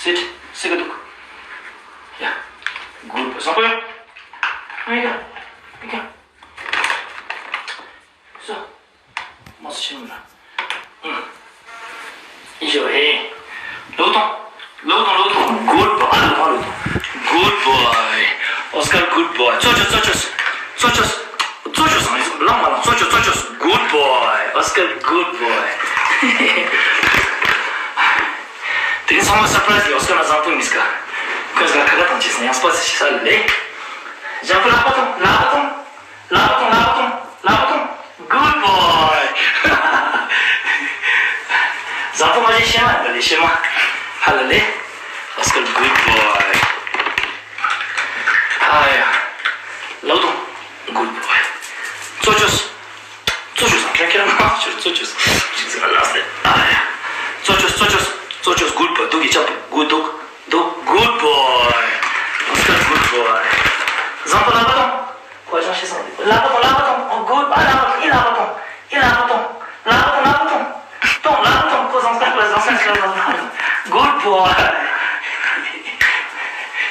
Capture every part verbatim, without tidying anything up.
Sit. སི་ཀ་འདུག་ཡ། Good boy. བཟང་པོ་ཡ། ཨ་ཡ། ཨ་ཡ། སོ། མ་སུ་ཆེན་མོ་ན། ཨུམ། ཨི་ཞོ་ཧེ། ལོག་ཐོང་། ལོག་ཐོང་། ལོག་ཐོང་། Good boy. ཨ་ལོག་ཐོང་། ལོག་ཐོང་། Good boy. Oscar, good boy. ཙོ་ཅོས། ཙོ་ཅོས། ཙོ་ཅོས། ཙོ་ཅོས། ལང་མ་ལང་། ཙོ་ཅོས། ཙོ་ཅོས། Good boy. Oscar, good boy. དེ་རིང་ཚང་མ་སར་པ་རའེ་སི་ལེ་ཨོ་སི་ཀར་ན་བཟང་པོ་མིས་ཀ། ཁོས་ཀ་ཁ་ཁ་ཐང་ཆེས་ན་ཡང་སྤ་སི་ཤི་ས་ལེ། བཟང་པོ་ལག་པ་ཐོང་། ལག་པ་ཐོང་། ལག་པ་ཐོང་། ལག་པ་ཐོང་། Good boy. བཟང་པོ་མ་ཞིག་ཤེས་མ་ཡིན་པ་ལེ་ཤེས་མ། ཧ་ལ་ལེ། Oscar, good boy. ཨ་ཡ། ལག་ཐོང་། Good boy. ཙོ་ཅོས། ཙོ་ཅོས། ཁྱེད་ཁྱེད་རང་མ་ཅོས། ཙོ་ཅོས། ཅིག་ཟེར་ལ་སེ། ཨ་ཡ། ཙོ་ཅོས། ཙོ་ཅོས། ཙོ་ཅོས། Good boy. འདུག་གི་ཅབ། Good. འདུག་འདུག Good boy. Oscar, good boy. བཟང་པོ་ལག་པ་ཐོང་། ཁོ་ཅང་ཤེས་སོང་། ལག་པ་ཐོང་། ལག་པ་ཐོང་། ཨོ། Good boy. ཨ་ལག་པ་ཐོང་། ཨི་ལག་པ་ཐོང་། ཨི་ལག་པ་ཐོང་། ལག་པ་ཐོང་། ལག་པ་ཐོང་། ཐོང་། ལག་པ་ཐོང་། ཁོ་བཟང་སྐལ་བཟང་སྐལ་བཟང་སྐལ་བཟང་སྐལ། Good boy.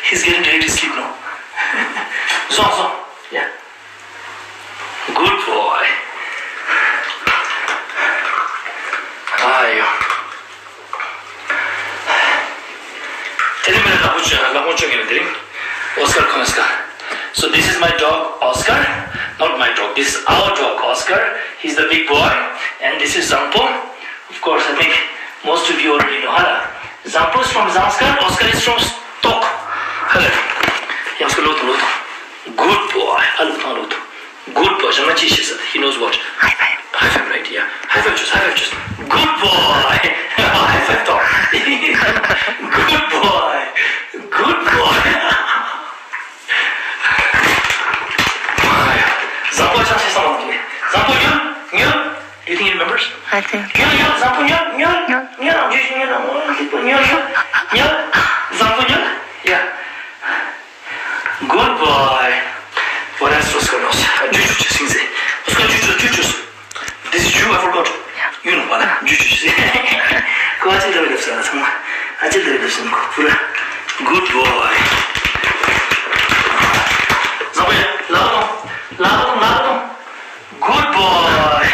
He's getting ready to sleep now. བཟང་བཟང་། Yeah. Good boy. ཨ་ཡོ། དེ་ནི་མེ་ལ་ལག་པ་ཅོ་ལག་པ་ཅོ་ངེ་དེ་རིང་ཨོ་སི་ཀར་ཁོང་ཨོ་སི་ཀར། So this is my dog Oscar, not my dog. This is our dog Oscar. He's the big boy, and this is Zangpo. Of course, I think most of you already know. ཧ་ལ། Zangpo is from Zangskar, Oscar is from Stok. ཧ་ལ། ཡང་སྐུ་ལོ་དང་ལོ་དང་། Good boy. ཨ་ལོ་དང་ལོ་དང་། Good boy. ཞག་མ་ཅི་ཤེས་ས། He knows what. High five. High five, right? Yeah. High five ཅོས། High five ཅོས། Good boy. High five ཐོང་། Good boy. Good boy. བཟང་པོ་ཅང་ཤེས་ས་མ་ནོག་ལེ། བཟང་པོ་ཉོན་ཉོན། Do you think he remembers? I think. ཉོན་ཉོན། བཟང་པོ་ཉོན་ཉོན། ཉོན། ཉོན་རང་ཇུ་ཇུ་ཉོན་རང་། ཉོན་ཉོན། བཟང་པོ་ཉོན། Yeah. Good boy. What else was going on? ཇུ་ཇུ་ཇུ་སིང་ཟེ། Oscar ཇུ་ཇུ་ཇུ་ཇུ། This is you, I forgot. You know what? ཇུ་ཇུ་ཇུ་སིང་། ཁོ་ཨ་ཅེ་ལ་རེ་ལབ་སོང་ན་ཚང་མ། ཨ་ཅེ་ལ་རེ་ལབ་སོང་ཁོ་པུ་ར། Good boy. བཟང་པོ་ཡ། ལག་པ་ཐོང་། ལག་པ་ཐོང་། ལག་པ་ཐོང་། Good boy.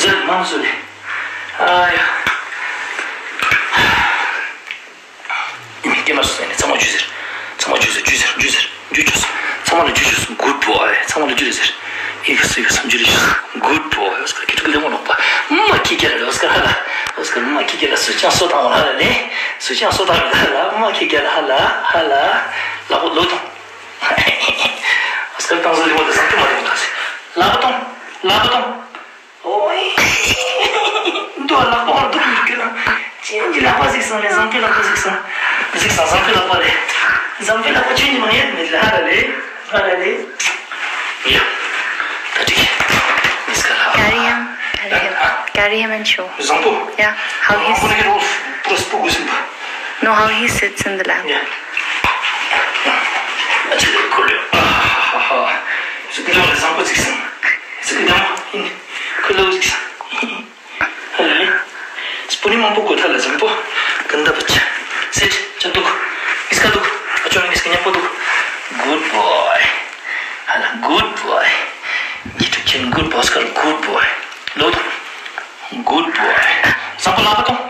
ཟེར་མང་སུ་ལེ། ཨ་ཡ། ཨི་མི་སྐྱེ་མ་སོང་ཟེར་ནས་ཚང་མ་ཇུ་ཟེར། ཚང་མ་ཇུ་ཟེར། ཇུ་ཟེར། ཇུ་ཟེར། ཇུ་ཅོས། ཚང་མ་ལ་ཇུ་ཅོས། Good boy. ཚང་མ་ལ་ཇུ་ཟེར། ཨི་ཁ་སི་ཁ་སམ་ཇུ་ལི་ཇུ་ཟེར། Good boy. ཨོ་སྐར་ཁྱེད་ཀྱི་ལེ་མོ་ནོག་པ། མ་ཁྱི་རྒྱལ་ལ་ཨོ་སྐར་ཧ་ལ། ཨོ་སྐར་མ་ཁྱི་རྒྱལ་ལ་སུ་ཅང་སོ་ཐང་ཧ་ལ་ལེ། སུ་ཅང་སོ་ཐང་ཧ་ལ། མ་ཁྱི་རྒྱལ་ལ་ཧ་ལ་ཧ་ལ། ལག་པ་ལོ་ཐོང་། ཨོ་སྐར་ཏང་ཟོ་ལི་མོ་དེ་སང་ཏུ་མ་ཐོང་ཐང་སེ། ལག་པ་ཐོང་། ལག་པ་ཐོང་། ཨོའི། འདུག་ལག་པ་འོར་འདུག་མི་ཀི་ལ། ཅན་གྱི་ལག་པ་གཟིགས་སོང་ལེ། བཟང་པོའི་ལག་པ་གཟིགས་སོང་། གཟིགས་སོང་། བཟང་པོའི་ལག་པ་ལེ། བཟང་པོའི་ལག་པ་ཅན་གྱི་མ་ཡེད་མེད་ལེ། ཧ་ལ་ལེ། ཧ་ལ་ལེ། ཡ། ད་ཅིག་མིས་ཀ་ལ། Carry him. Carry him. ཨ། Carry him and show. བཟང་པོ། Yeah. How he's. I wanna get off. Просто погрузим. No, how he sits in the lap. Yeah. ཨ་ཅེ་ལེ་ཁོ་ལེ། ཨ་ཧ་ཧ་ཧ། འདུག་ལེ། བཟང་པོ་གཟིགས་སོང་། གཟིགས་ད་མ་ཡིན། ཁོ་ལོ་གཟིགས་སོང་། ཧ་ལ་ལེ། སྤུ་ནི་མང་པོ་གོ་ཐ་ལ་བཟང་པོ། གན་ད་པ་ཆ། སེ་ཆ་འདུག་མིས་ཀ་འདུག་ཨ་ཅོ་ནི་མིས་ཀ་ཉམ་པོ་འདུག Good boy. ཧ་ལ། Good boy. ཉི་ཁྲི་ཆེན། Good boy. Oscar, good boy. ལོ་དང་། Good boy. བཟང་པོ་ལག་པ་ཐོང་།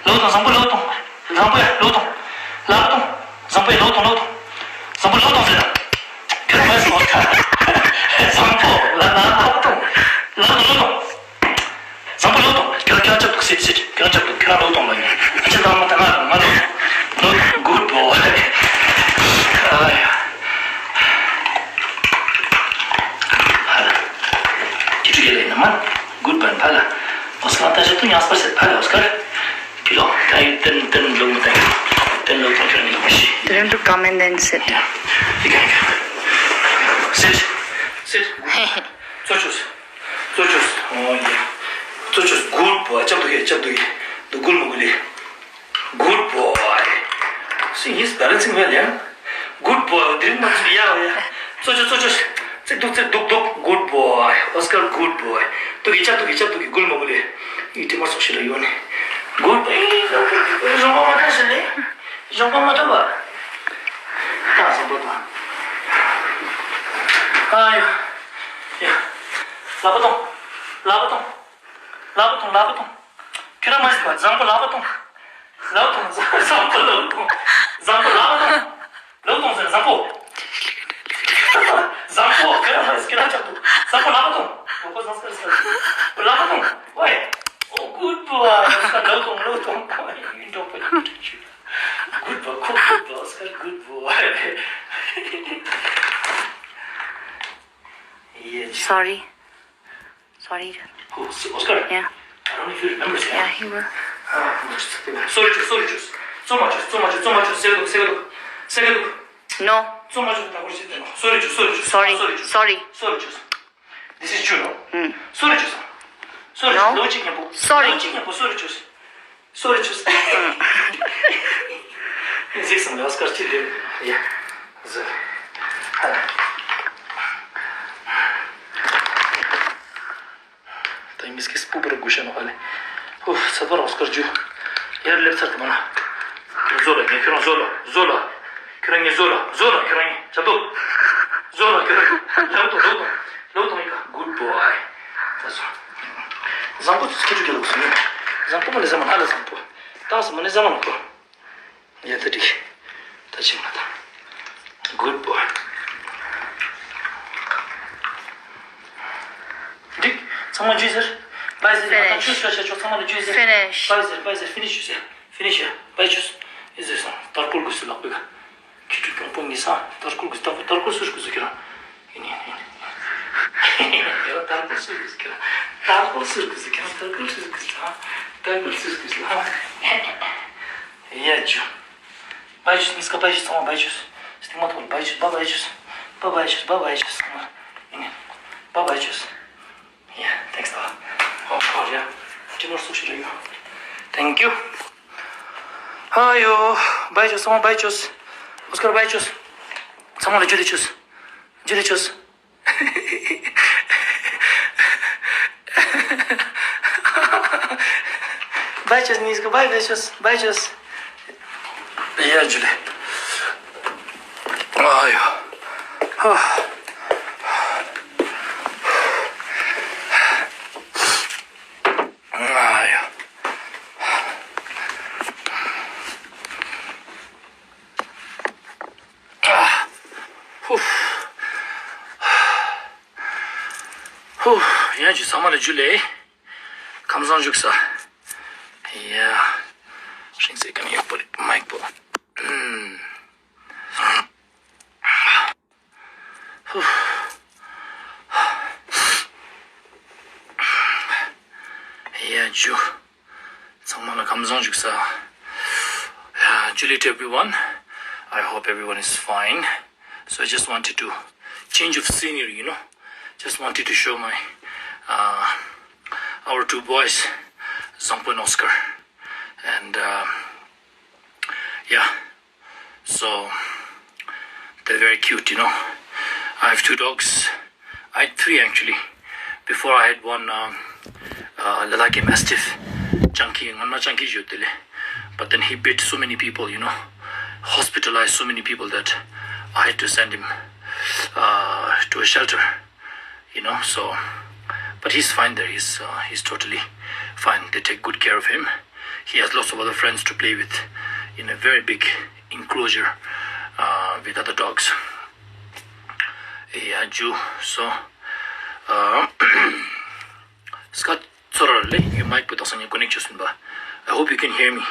ལོ་དང་། བཟང་པོ་ལོ་དང་། བཟང་པོ་ཡ་ལོ་དང་། ལག་པ་ཐོང་། བཟང་པོ་ཡ་ལོ་དང་། ལོ་དང་། བཟང་པོ་ལོ་དང་ཟེར་ན། ཁྱོད་མ་སོང་ཁ། བཟང་པོ་ལ་ལ་ལག་པ་ཐོང་། ལོ་དང་། ལོ་དང་། བཟང་པོ་ལོ་དང་། ཁྱོད་ཁྱོད་ཅབ་ཏུ་སེ་སེ། ཁྱོད་ཅབ་ཏུ་ཁྱོད་ལོ་དང་ལ་ཡིན། ཨ་ཅེ་དང་མ་ད་ང་ང་ལོ། ལོ། Good boy. ཨ་ཡ། ཧ་ལ། ཁྱི་ཕྲུག་ཡ་ལེ་ན་མ། Good boy. ཕ་ལ། ཨོ་སྐར་ད་ཞབས་ཏུ་ཉག་སྤར་སེ་ཕ་ལ་ཨོ་སྐར། ཕི་ལོ། ད་ཡི་ཏན་ཏན་ལོ་མི་ཏན། ཏན་ལོ་ཏན་ཁྱོད་ནི་ལོ་མི་ཤི། Tell him to come and then sit. ཡ། ཡི་ག་ཡི་ག Sit. Sit. ཙོ་ཅོས། ཙོ་ཅོས། ཨོ་ཡ། ཙོ་ཅོས། Good boy. ཅབ་ཏུ་ཧེ། ཅབ་ཏུ་ཧེ། དུ་གུལ་མོ་གུལ་ལི། Good boy. See, he's balancing well, yeah? Good boy. དེ་རིང་མ་ཚུགས་ཡ་ཡ། ཙོ་ཅོས། ཙོ་ཅོས། ཙིག་དུག་ཙིག་དུག་དུག། Good boy. Oscar, good boy. དུག་གི་ཅག་དུག་གི་ཅག་དུག་གི་གུལ་མ་གུལ་ལེ། ཨི་ཏི་མ་སོག་ཤི་ར་ཡོད་ནི། Good boy. ཨི་ཡོང་པ་མ་ཏང་ཞིག་ལེ། ཡོང་པ་མ་ཏང་བ། ཏང་སོང་པོ་ཏང་། ཨ་ཡོ། ཡ། ལག་པ་ཏོང་། ལག་པ་ཏོང་། ལག་པ་ཏོང་། ལག་པ་ཏོང་། ཁྱོད་རང་མ་ཟེར་བ་བཟང་པོ་ལག་པ་ཏོང་། ལག་པ་ཏོང་། བཟང་པོ་ལག་པ་ཏོང་། བཟང་པོ་ལག་པ་ཏོང་། ལག་པ་ཏོང་ཟེར་བཟང་པོ། བཟང་པོ་ཁྱོད་རང་མ་ཟེར་ཁྱོད་རང་ཆགས་འདུག་བཟང་པོ་ལག་པ་ཏོང་། ལག་པ་ཏོང་། ལག་པ་ཏོང་། ཝེ། Oh, good boy. ལག་པ་ཏོང་། ལག་པ་ཏོང་། Good boy. Good boy. Oscar, good boy. Yeah. Sorry. Sorry. Who? Oscar? Yeah. I don't know if you remember. Yeah, he was. Sorry, ཅོས། Sorry, ཅོས། ཙོ་མ་ཅོས། ཙོ་མ་ཅོས། ཙོ་མ་ཅོས། སེ་ག་དུག་སེ་ག་དུག་སེ་ག་དུག No. ཙོ་མ་ཅོས། ད་གོ་ཤེས་ཏེ་ནོ། Sorry, ཅོས། Sorry, ཅོས། Sorry, ཅོས། Sorry. Sorry, ཅོས། This is true, no? Sorry, ཅོས། Sorry, ཅོས། ལོ་ཅིག་ཉམ་པོ། Sorry. ལོ་ཅིག་ཉམ་པོ། Sorry, ཅོས། Sorry, ཅོས། ཟིགས་སམ་ལེ། Oscar ཅི་ལེ། ཡ། ཟེར། ཧ་ལ། ད་མི་སྐྱིད་སྤུ་བོར་གུ་ཤ་ནོ་ཧ་ལེ། ཧུ། ཚ་པར་Oscar ཇུ། ཡར་སླེབས་ཚར་ཏེ་མ་ན། ཟོ་ལ་ངས་ཁྱོད་རང་ཟོ་ལ་ཟོ་ལ། ཁྱོད་རང་ངས་ཟོ་ལ་ཟོ་ལ། ཁྱོད་རང་ངས་ཆབ་ཏོ། ཟོ་ལ་ཁྱོད་རང་ངས་ལོག་ཏོ་ལོག་ཏོ་ལོག་ཏོ་ཡིན་ཀ། Good boy. ད་ཟོ། བཟང་པོ་ཁྱེད་ཆུ་གི་ལུགས་སུ་ནི། བཟང་པོ་མ་ནི་བཟང་མ་ཧ་ལ་བཟང་པོ། ཏང་སི་མ་ནི་བཟང་མ་ནོ་ཀོ། ཡ་ད་འགྲིག་ད་ཅི་མ་ད། Good boy. འགྲིག་ཚང་མ་ཇུས་ཟེར། བའི་ཟེར། ང་ཏང་ཆུ་ཤོ་ཆ་ཆོག་ཚང་མ་ལ་ཇུས་ཟེར། Finish. བའི་ཟེར། བའི་ཟེར། Finish ཞུ་ཟེར། Finish ཡ། བའི་ཅོས། ཨི་ཟེར་སོང་། ཏར་ཀུལ་གུ་སི་ལག་པའི་ཀ་ཁྱི་ཁྲུ་ཀྱོང་པོ་ངི་སང་ཏར་ཀུལ་གུ་སི་ཏར་ཀུལ་ཏར་ཀུལ་སུར་གུ་སི་ཁྱེད་རང་། ཡིན་ཡིན་ཡིན། ཡ་ཏར་ཀུལ་སུར་གུ་སི་ཁྱེད་རང་། ཏར་ཀུལ་སུར་གུ་སི་ཁྱེད་རང་། ཏར་ཀུལ་སུར་གུ་སི་ལ། ཏར་ཀུལ་སུར་གུ་སི་ལ། ཡ་ཇུ། བའི་ཅོས། མི་སྐྱིད་བའི་ཅོས། ཚང་མ་བའི་ཅོས། སྟིང་མ་ཐོག་ལ་བའི་ཅོས། བ་བའི་ཅོས། བ་བའི་ཅོས། བ་བའི་ཅོས། ཚང་མ། ཡིན་ཡིན། བ་བའི་ཅོས། Yeah, thanks a lot. Oh, oh, yeah. ཅི་མོར་སུ་ཞིག་རེད་ཡོད། Thank you. ཨ་ཡོ། བའི་ཅོས། ཚང་མ་བའི་ཅོས། Oscar བའི་ཅོས། ཚང་མ་ལ་ཇུ་ལེ་ཅོས། ཇུ་ལེ་ཅོས། བའི་ཅོས། ཉིས་ཀ་བའི་ཅོས། བའི་ཅོས། ཡ་ཇུ་ལེ། ཨ་ཡོ། ཧ། ཨ་ཡོ། ཧུ། ཧུ། ཡ་ཇུ། ཚང་མ་ལ་ཇུ་ལེ། ཁམས་བཟང་བཞུགས་ས། ཡ། ཤིང་སེ་ཀ་ནི་ཡོད་པ་རེད། མའིཀ་པོ། ཧུ། ཡ་ཇུ། ཚང་མ་ལ་ཁམས་བཟང་བཞུགས་ས། ཇུ་ལེ་to everyone. I hope everyone is fine. So I just wanted to change of scenery, you know. Just wanted to show my, uh, our two boys, Zangpo and Oscar. And, uh, yeah. So they're very cute, you know. I have two dogs. I had three actually. Before I had one, um, uh, Ladakhi Mastiff, Changki, ngan ma Changki jotele. But then he bit so many people, you know, hospitalized so many people that I had to send him, uh, to a shelter, you know. So, but he's fine there. He's, uh, he's totally fine. They take good care of him. He has lots of other friends to play with in a very big enclosure, uh, with other dogs. Yeah, ཇུ། So, uh, སྐད་ཚོར་ར་ལེ། ཡ་མའིཀ་པོ་དག་ས་ནས་ཀོ་ནེཀ་ཅོས་ཡིན་པ། I hope you can hear me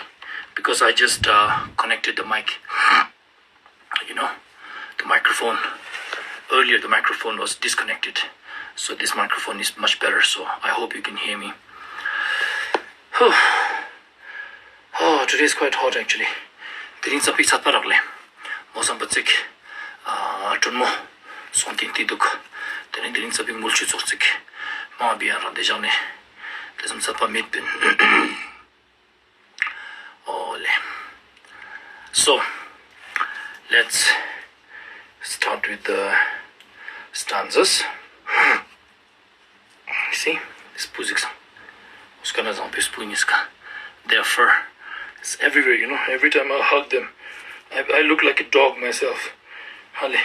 because I just, uh, connected the mic. You know, the microphone. Earlier, the microphone was disconnected. So this microphone is much better. So I hope you can hear me. Whew. Oh, today is quite hot actually. དེ་རིང་ཙ་པིག་ཚད་པ་རག་ལེ། མོ་སམ་པ་ཙིག་ཨ་དྲོན་མོ་སོང་སྟེ་འདུག་དེ་རིང་དེ་རིང་ཙ་པིག་མུལ་ཆུ་ཙོག་ཙིག་མང་བི་ཡང་རང་དེ་བཞག་ནས་དེ་ཙམ་ཚད་པ་མེད་པིན། ཨོ་ལེ། So, let's start with the stance. ཟས། See, སྤུ་གཟིགས་སང་། ཨོ་སྐ་ན་བཟང་པོའི་སྤུ་གཉིས་ཀ། Their fur is everywhere, you know. Every time I hug them, I, I look like a dog myself. ཧ་ལེ།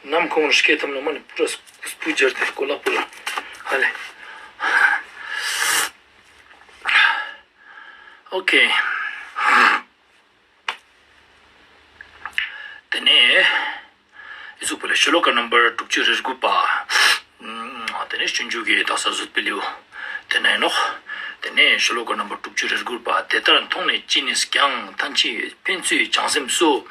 ནམ་ཁོང་རུ་སྐྱེ་ཐམ་ནོ་མ་ནི་པུ་ར་སྤུ་སྦྱར་ཏེ་ཀོ་ལག་པུ་ལ། ཧ་ལེ། ཨོ་ཁེ། དེ་ནས་ཨི་ཟུག་པོ་ལ་ཤོ་ལོ་ཀ་ནམ་བར་དྲུག་ཅུ་རེ་དགུ་པ། ཨ་དེ་ནས་སྤྱོད་འཇུག་གི་དག་ས་བཟོད་པའི་ལེའུ། དེ་ན་ཡིན་ནོག་དེ་ནས་ཤོ་ལོ་ཀ་ནམ་བར་དྲུག་ཅུ་རེ་དགུ་པ། དེ་ལྟར་མཐོང་ནས་ཅི་ནུས་ཀྱང་། ཐམས་ཅད་ཕན་ཚུན་བྱང་སེམས་སུ།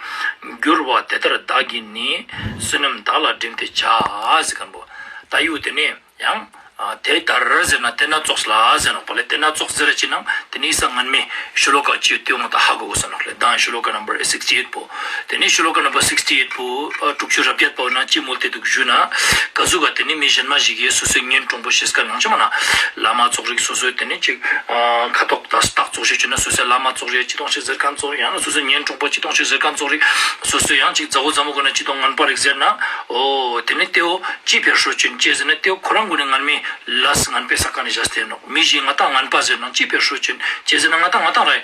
འགྱུར་བ་དེ་ལྟར་བདག་གིས་ནི། བསོད་ནམས་དག་ལ་བསྒྲིམས་ཏེ་བྱ། ཟེར་མཁན་པོ། ད་ཡུལ་དེ་ནས། ཡང་། ཨ་དེ་ལྟར་ཟེར་ན་དེ་ན་ཙོགས་ལ་ཟེར་ནོག་པ་ལེ། དེ་ན་ཙོགས་ཟེར་ར་ཅི་ནང་དེ་ནི་ས་ངན་མེ་ཤོ་ལོ་ཀ་ཅི་ཡོད་དེ་འོང་ད་ཧ་གོ་གོ་ས་ནོག་ལེ། དང་ཤོ་ལོ་ཀ་ནམ་བར་སིགས་ཊི་ཨེཊ་པོ། དེ་ནི་ཤོ་ལོ་ཀ་ནམ་བར་སིགས་ཊི་ཨེཊ་པོ་ཨ་དྲུག་ཅུ་རེ་བརྒྱད་པོ་ན་ཅི་མོལ་ཏེ་འདུག་ཞུ་ན། ག་ཟུག་ག་དེ་ནི་མི་གཞན་མ་ཞིག་གིས་སོ་སོའི་གཉེན་དྲུང་པོ་ཤེས་ཀ་ནང་ཆ་མ་ན། བླ་མ་ཙོགས་རིགས་སོ་སོའི་དེ་ནི་ཅིག་ཨ་ཁ་ཐོག་ད་སྟག་ཙོགས་ཤིག་ཅི་ན་སོ་སོའི་བླ་མ་ཙོགས་རིགས་ཅི་ཏོང་ཞིག་ཟེར་མཁན་ཙོགས་ཡང་ན་སོ་སོའི་གཉེན་དྲུང་པོ་ཅི་ཏོང་ཞིག་ཟེར་མཁན་ཙོགས་རིགས། སོ་སོའི་ཡང་ཅིག་མཛའ་བོ་མཛའ་མོ་གུན་ན་ཅི་ཏོང་ངན་པ་རིགས་ཟེར་ན། འོ་དེ་ནི་དེའོ། ཅི་ཕེར་ཧྲོ་ཅན་ཅི་ཟེར་ན་དེའོ་ཁོ་རང་གུན་ནི་ངན་མི་ལས་ངན་པའི་ས་ཀ་ནས་བཞག་སྟེ་ནོག་མི་ཞིག་ང་ཏང་ངན་པ་ཟེར་ན་ཅི་ཕེར་ཧྲོ་ཅན་ཅི་ཟེར་ན་ང་ཏང་ང་ཏང་ར་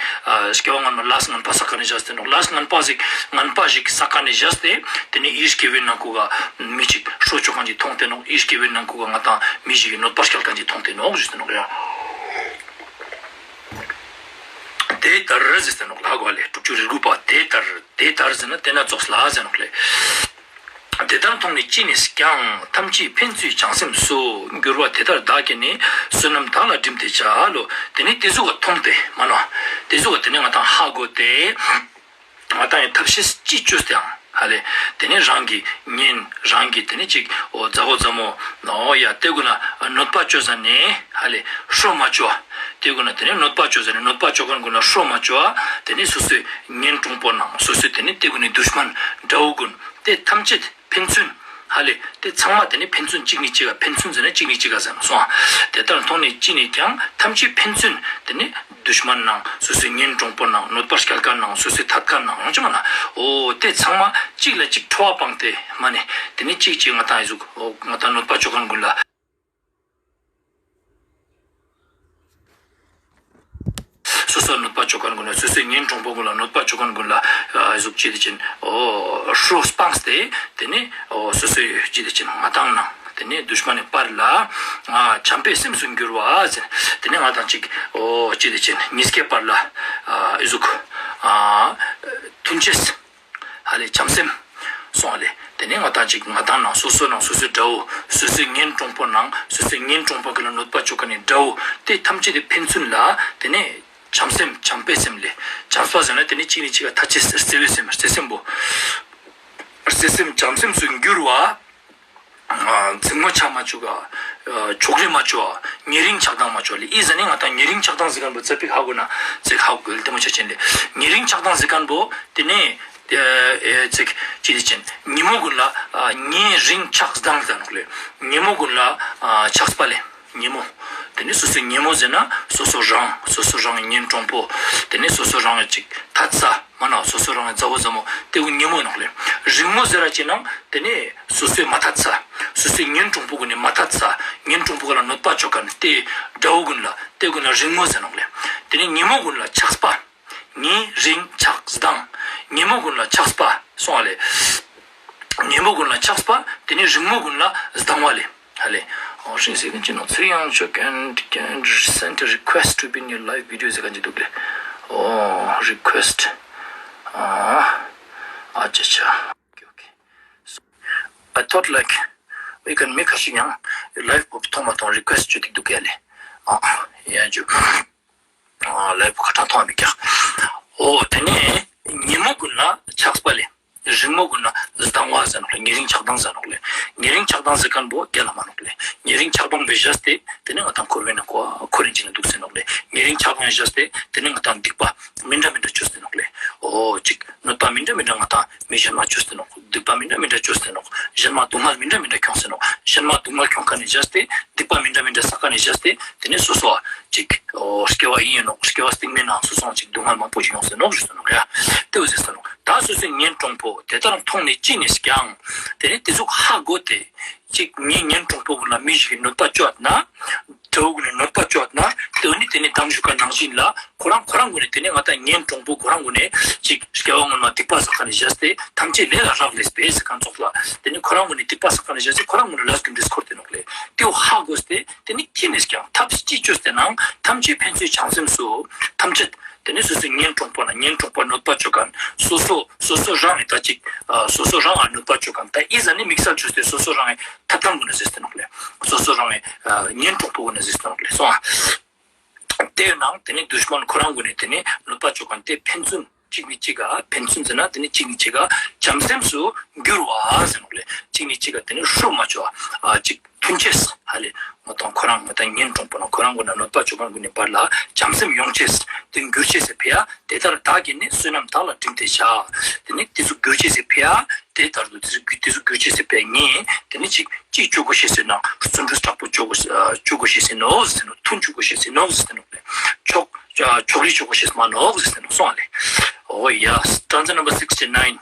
སྐྱེ་བ་སྔ་མ་ལས་ངན་པ་ས་ཀ་ནས་བཞག་སྟེ་ནོག་ལས་ངན་པ་ཞིག་ངན་པ་ཞིག་ས་ཀ་ནས་བཞག་སྟེ་དེ་ནི་ཡིད་སྐྱེ་བོའི་ནང་ཁུག་ག་མི་ཅིག་ཧྲོ་ཅོ་མཁན་ཅིག་ཐོང་སྟེ་ནོག་ཡིད་སྐྱེ་བོའི་ནང་ཁུག་ག་ང་ཏང་མི་ཞིག་གི་གནོད་པ་སྐྱལ་མཁན་ཅིག་ཐོང་སྟེ་ནོག་ཞུས་ཏེ་ནོག་ཡ། དེ་ལྟར་ཟེར་ཏེ་ནོག་ལ་གོ་ལེ། དྲུག་ཅུ་རེ་དགུ་པ། དེ་ལྟར་དེ་ལྟར་ཟེར་ན་དེ་ན་ཙོགས་ལ་ཟེར་ནོག་ལེ། དེ་ལྟར་མཐོང་ནས་ཅི་ནུས་ཀྱང་། ཐམས་ཅད་ཕན་ཚུན་བྱང་སེམས་སུ། འགྱུར་བ་དེ་ལྟར་བདག་གིས་ནི། བསོད་ནམས་དག་ལ་བསྒྲིམས་ཏེ་བྱ་ལོ། དེ་ནི་དེ་ཟུག་ག་མཐོང་སྟེ་མ་ནོག་དེ་ཟུག་ག་དེ་ནི་ང་ཏང་ཧ་གོ་སྟེ། ང་ཏང་ཡང་ཐབས་ཤེས་ཅི་བཅོས་ཏེའང་ཧ་ལེ། དེ་ནི་རང་གི་གཉེན་རང་གི་དེ་ནི་ཅིག་འོ་མཛའ་བོ་མཛའ་མོ་འོ་ཡ་དེ་གུན་ན་གནོད་པ་བཅོ་ཟ་ནེ་ཧ་ལེ་ཧྲོ་མ་བཅོ་བ། དེ་གུན་ན་དེ་ནི་གནོད་པ་བཅོ་ཟ་ནེ་གནོད་པ་བཅོ་མཁན་གུན་ན་ཧྲོ་མ་བཅོ་བ། དེ་ནི་སོ་སོའི་གཉེན་དྲུང་པོ་ནང་སོ་སོའི་དེ་ནི་དེ་གུན་ནི་དུཤ་མན་དགྲ་བོ་གུན་དེ་ཐམས་ཅད་ཕན་ཚུན་ཧ་ལེ། དེ་ཚང་མ་དེ་ནི་ཕན་ཚུན་གཅིག་ནི་གཅིག་ག་ཕན་ཚུན་ཟེར་ན་གཅིག་ནི་གཅིག་ག་ཟེར་ན་སོང་། དེ་ལྟར་མཐོང་ནས་ཅི་ནུས་ཀྱང་། ཐམས་ཅད་ཕན་ཚུན་དེ་ནི་དུཤ་མན་ནང་སོ་སོའི་གཉེན་དྲུང་པོ་ནང་གནོད་པ་སྐྱལ་མཁན་ནང་སོ་སོའི་ཐད་མཁན་ནང་ཡང་ཅི་མ་ན། འོ་དེ་ཚང་མ་གཅིག་ལ་གཅིག་ཁྲོ་བ་སྤངས་ཏེ་མ་ནེ་དེ་ནི་གཅིག་གཅིག་ང་ཏང་ཨི་ཟུག་འོ་ང་ཏང་གནོད་པ་བཅོ་མཁན་གུན་ལ། སོ་སོ་གནོད་པ་བཅོ་མཁན་གུན་ལ་སོ་སོའི་གཉེན་དྲུང་པོ་གུན་ལ་གནོད་པ་བཅོ་མཁན་གུན་ལ་ཨ་ཟུག་ཅི་དེ་ཅན་འོ་ཧྲོ་སྤངས་ཏེ་དེ་ནི་འོ་སོ་སོའི་ཅི་དེ་ཅན་ང་ཏང་ནང་དེ་ནི་དུཤ་མན་ནི་བར་ལ་ཨ་བྱམས་པའི་སེམས་སུ་འགྱུར་བ་ཟེར། དེ་ནི་ང་ཏང་ཅིག་འོ་ཅི་དེ་ཅན་ཉིས་ཀའི་བར་ལ་ཨ་ཨི་ཟུག་ཨ་མཐུན་ཆེས། ཧ་ལེ་བྱམས་སེམས། སོང་ཧ་ལེ། དེ་ནས་ང་ཏང་ཅིག་ང་ཏང་ནང་སོ་སོ་ནང་སོ་སོའི་དགྲ་བོ། སོ་སོའི་གཉེན་དྲུང་པོ་ནང་སོ་སོའི་གཉེན་དྲུང་པོ་གི་ལ་གནོད་པ་བཅོ་མཁན་ནི་དགྲ་བོ། དེ་ཐམས་ཅད་དེ་ཕན་ཚུན་ལ་དེ་ནས་བྱམས་སེམས་བྱམས་པའི་སེམས་ལས། བྱམས་པ་ཟེར་ན་དེ་ནས་གཅིག་ནས་གཅིག་ག་ཐད་ཅེས་བརྩེ་བའི་སེམས་བརྩེ་སེམས་པོ། བརྩེ་སེམས་བྱམས་སེམས་སུ་འགྱུར་བ། ཨ་འཛིང་མོ་ཆ་མ་བཅུག་ག་ཨ་ཕྱོགས་རིས་མ་བཅོ་བ། ཉེ་རིང་ཆགས་སྡང་མ་བཅོ་བ་ལེ། ཨི་ཟ་ནི་ང་ཏང་ཉེ་རིང་ཆགས་སྡང་ཟེར་མཁན་པོ་ཙ་པིག་ཧ་གོ་ན་ཙིག་ཧ་གོ་ལེ་དེ་མོ་ཆ་ཅན་ལེ། ཉེ་རིང་ཆགས་སྡང་ཟེར་མཁན་པོ་དེ་ནས་ཨེ་ཨེ་ཙིག་ཅི་དེ་ཅན་ཉེ་མོ་གུན་ལ་ཨ་ཉེ་རིང་ཆགས་སྡང་ཟེར་ནོག་ལེ། ཉེ་མོ་གུན་ལ་ཨ་ཆགས་པ་ལེ། ཉེ་མོ། དེ་ནས་སོ་སོའི་ཉེ་མོ་ཟེར་ན་སོ་སོ་རང་སོ་སོ་རང་གི་གཉེན་དྲུང་པོ། དེ་ནས་སོ་སོ་རང་གི་ཅིག་ཐད་ས། མ་ན་སོ་སོ་རང་གི་མཛའ་བོ་མཛའ་མོ་དེ་གུན་ཉེ་མོ་ནོག་ལེ། རིང་མོ་ཟེར་ར་ཅི་ནང་དེ་ནས་སོ་སོའི་མ་ཐད་ས། སོ་སོའི་གཉེན་དྲུང་པོ་གུན་ནི་མ་ཐད་ས། གཉེན་དྲུང་པོ་གུན་ལ་གནོད་པ་བཅོ་མཁན་དེ་དགྲ་བོ་གུན་ལ་དེ་གུན་ལ་རིང་མོ་ཟེར་ནོག་ལེ། དེ་ནས་ཉེ་མོ་གུན་ལ་ཆགས་པ། ཉེ་རིང་ཆགས་སྡང་། ཉེ་མོ་གུན་ལ་ཆགས་པ་སོང་ཨ་ལེ། ཉེ་མོ་གུན་ལ་ཆགས་པ། དེ་ནས་རིང་མོ་གུན་ལ་སྡང་བ་ལེ། ཧ་ལེ། ཨོ་ཧྲིང་ཟེར་མཁན་ཅི་ནོག་ཚེ་ཡང་ཆོས་can, can send a request to be in your live video ཟེར་མཁན་ཅི་འདུག་ལེ། ཨོ་རི་ཀུ་ཨེ་སི་ཊི། ཨ་ཨ་ཅ་ཅ། Okay, okay. So, I thought like, we can make a ཤིག་ཡང་ལའིབ་པོ་མཐོང་མ་མཐོང་རི་ཀུ་ཨེ་སི་ཊི་ཅོ་ཏེ་འདུག་ག་ལེ། ཨ་ཡ་ཇུ། ཨ་ལའིབ་པོ་ཁ་ཏང་མཐོང་མི་ཀྱག་ཨོ་དེ་ནས་ཉེ་མོ་གུན་ལ་ཆགས་པ་ལེ། རིང་མོ་གུན་ལ་སྡང་བ་ཟེར་ནོག་ལེ། ཉེ་རིང་ཆགས་སྡང་ཟེར་ནོག་ལེ། ཉེ་རིང་ཆགས་སྡང་ཟེར་མཁན་པོ་རྒྱལ་ལ་མ་ནོག་ལེ། ཉེ་རིང་ཆགས་སྡང་བེ་བཞག་སྟེ་དེ་ནས་ང་ཏང་འཁོར་བའི་ནང་ཁོ་འཁོར་རིན་ཅི་ན་འདུག་ཟེར་ནོག་ལེ། ཉེ་རིང་ཆགས་སྡང་བེ་བཞག་སྟེ་དེ་ནས་ང་ཏང་སྡིག་པ་མི་འདྲ་མི་འདྲ་བཅོས་ཏེ་ནོག་ལེ། ཨོ་ཅིག་གནོད་པ་མི་འདྲ་མི་འདྲ་ང་ཏང་མི་གཞན་མ་བཅོས་ཏེ་ནོག་སྡིག་པ་མི་འདྲ་མི་འདྲ་བཅོས་ཏེ་ནོག་གཞན་མ་སྡུག་བསྔལ་མི་འདྲ་མི་འདྲ་ཁྱོངས་ཏེ་ནོག་གཞན་མ་སྡུག་བསྔལ་ཁྱོང་མཁན་ནི་བཞག་སྟེ་སྡིག་པ་མི་འདྲ་མི་འདྲ་བསགས་མཁན་ནི་བཞག་སྟེ་དེ་ནས་སོ་སོ་ཅིག་ཨོ་སྐྱེ་བ་ཨིན་ནོག་སྐྱེ་བ་སྟིང་མའི་ནང་སོ་སོ་ཅིག་སྡུག་བསྔལ་མང་པོ་ཞིག་ཡོང་ཟེར་ནོག་ཞུ་ཟེར་ནོག་ཡ། དེ་བོ་ཟེར་ཟེར་ནོག་ད་སོ་སོའི་གཉེན་དྲུང་པོ་དེ་ལྟར་མཐོང་ནས་ཅི་ནུས་ཀྱང་། དེ་ནས་དེ་ཟུག་ཧ་གོ་སྟེ། ཅིག་ངའི་གཉེན་གྲོགས་པོ་གུན་ལ་མི་ཞིག་གི་གནོད་པ་ཅོ་ཡོད་ན། དེ་བོ་གུན་ནི་གནོད་པ་ཅོ་ཡོད་ན། དེ་བོ་ནི་དེ་ནི་མདང་ཞུ་ཁན་ནང་བཞིན་ལ་ཁོ་རང་ཁོ་རང་གུན་ནི་དེ་ནི་ང་དང་གཉེན་གྲོགས་པོ་ཁོ་རང་གུན་ནི་ཅིག་སྐྱེ་བ་སྔོན་མ་སྡིག་པ་བསགས་ཁན་ནི་བཞག་སྟེ་ཐམས་ཅད་ལས་ལ་རག་ལས་པས་ཟེར་ཁན་ཙོགས་ལ། དེ་ནི་ཁོ་རང་གུན་ནི་སྡིག་པ་བསགས་ཁན་ནི་བཞག་སྟེ་ཁོ་རང་གུན་ནི་ལས་རྒྱུ་འབྲས་འཁོར་ཏེ་ནོག་ལེ། དེ་བོ་ཧ་གོ་སྟེ་དེ་ནི་ཅི་ནས་ཀྱང་ཐབས་ཅི་ཅོས་ཏེ་ནང་ཐམས་ཅད་ཕན་ཚུན་བྱམས་སེམས་སུ་ཐམས་ཅད། དེ་ནི་སོ་སོའི་གཉེན་གྲོགས་པོ་ན་གཉེན་གྲོགས་པོ་གནོད་པ་ཅོ་ཁན་སོ་སོ་སོ་སོ་རང་ངི་ད་ཅིག་ཨ་སོ་སོ་རང་ང་གནོད་པ་ཅོ་ཁན་ད་ཨི་ཟ་ནི་དམིགས་བསལ་ཅོས་ཏེ་སོ་སོ་རང་ངི་ཐབ་ཐང་གུན་ནི་ཟེར་ཏེ་ནོག་ལེ། སོ་སོ་རང་ངི་ཨ་གཉེན་གྲོགས་པོ་གུན་ནི་ཟེར་ཏེ་ནོག་ལེ་སོང་ཨ། དེ་ནང་དེ་ནི་དུཤ་མན་ཁོ་རང་གུན་ནི་དེ་ནི་གནོད་པ་ཅོ་ཁན་དེ་ཕན་ཚུན་ཅིག་ནི་ཅིག་ག་ཕན་ཚུན་ཟེར་ན་དེ་ནི་ཅིག་ནི་ཅིག་ག་བྱམས་སེམས་སུ་འགྱུར་བ་ཟེར་ནོག་ལེ། ཅིག་ནི་ཅིག་ག་དེ་ནི་ཧྲུལ་མ་ཅོ་བ་ཨ་ཅིག་མཐུན་ཅེས་ཧ་ལེ། ང་དང་ཁོ་རང་ང་དང་གཉེན་གྲོགས་པོ་ན་ཁོ་རང་གུན་ན་གནོད་པ་ཅོ་ཁན་གུན་ནི་བར་ལ་བྱམས་སེམས་ཡོང་ཅེས་དེ་འགྱུར་ཅེས་སི་ཕི་ཡ། དེ་ལྟར་བདག་གིས་ནི་བསོད་ནམས་དག་ལ་བསྒྲིམས་ཏེ་བཞག་དེ་ནི་དེ་ཚུ་འགྱུར་ཅེས་སི་ཕི་ཡ། དེ་ལྟར་དུ་དེ་ཚུ་དེ་ཚུ་འགྱུར་ཅེས་སི་ཕི་ཡ་ངས་དེ་ནི་ཅིག་ཅིག་ཅོ་གོ་ཤེས་ཟེར་ན་བརྩོན་འགྲུས་དྲག་པོ་ཅོ་གོ་ཨ་ཅོ་གོ་ཤེས་ཟེར་ནོག་ཟེར་ནོག་མཐུན་ཅོ་གོ་ཤེས་ཟེར་ནོག་ཟེར་ནོག་ལེ། ཕྱོགས་ཨ་ཕྱོགས་རིས་ཅོ་གོ་ཤེས་མ་ནོག་ཟེར་ནོག་སོང་ཨ་ལེ། Oh yeah, stanza number sixty-nine.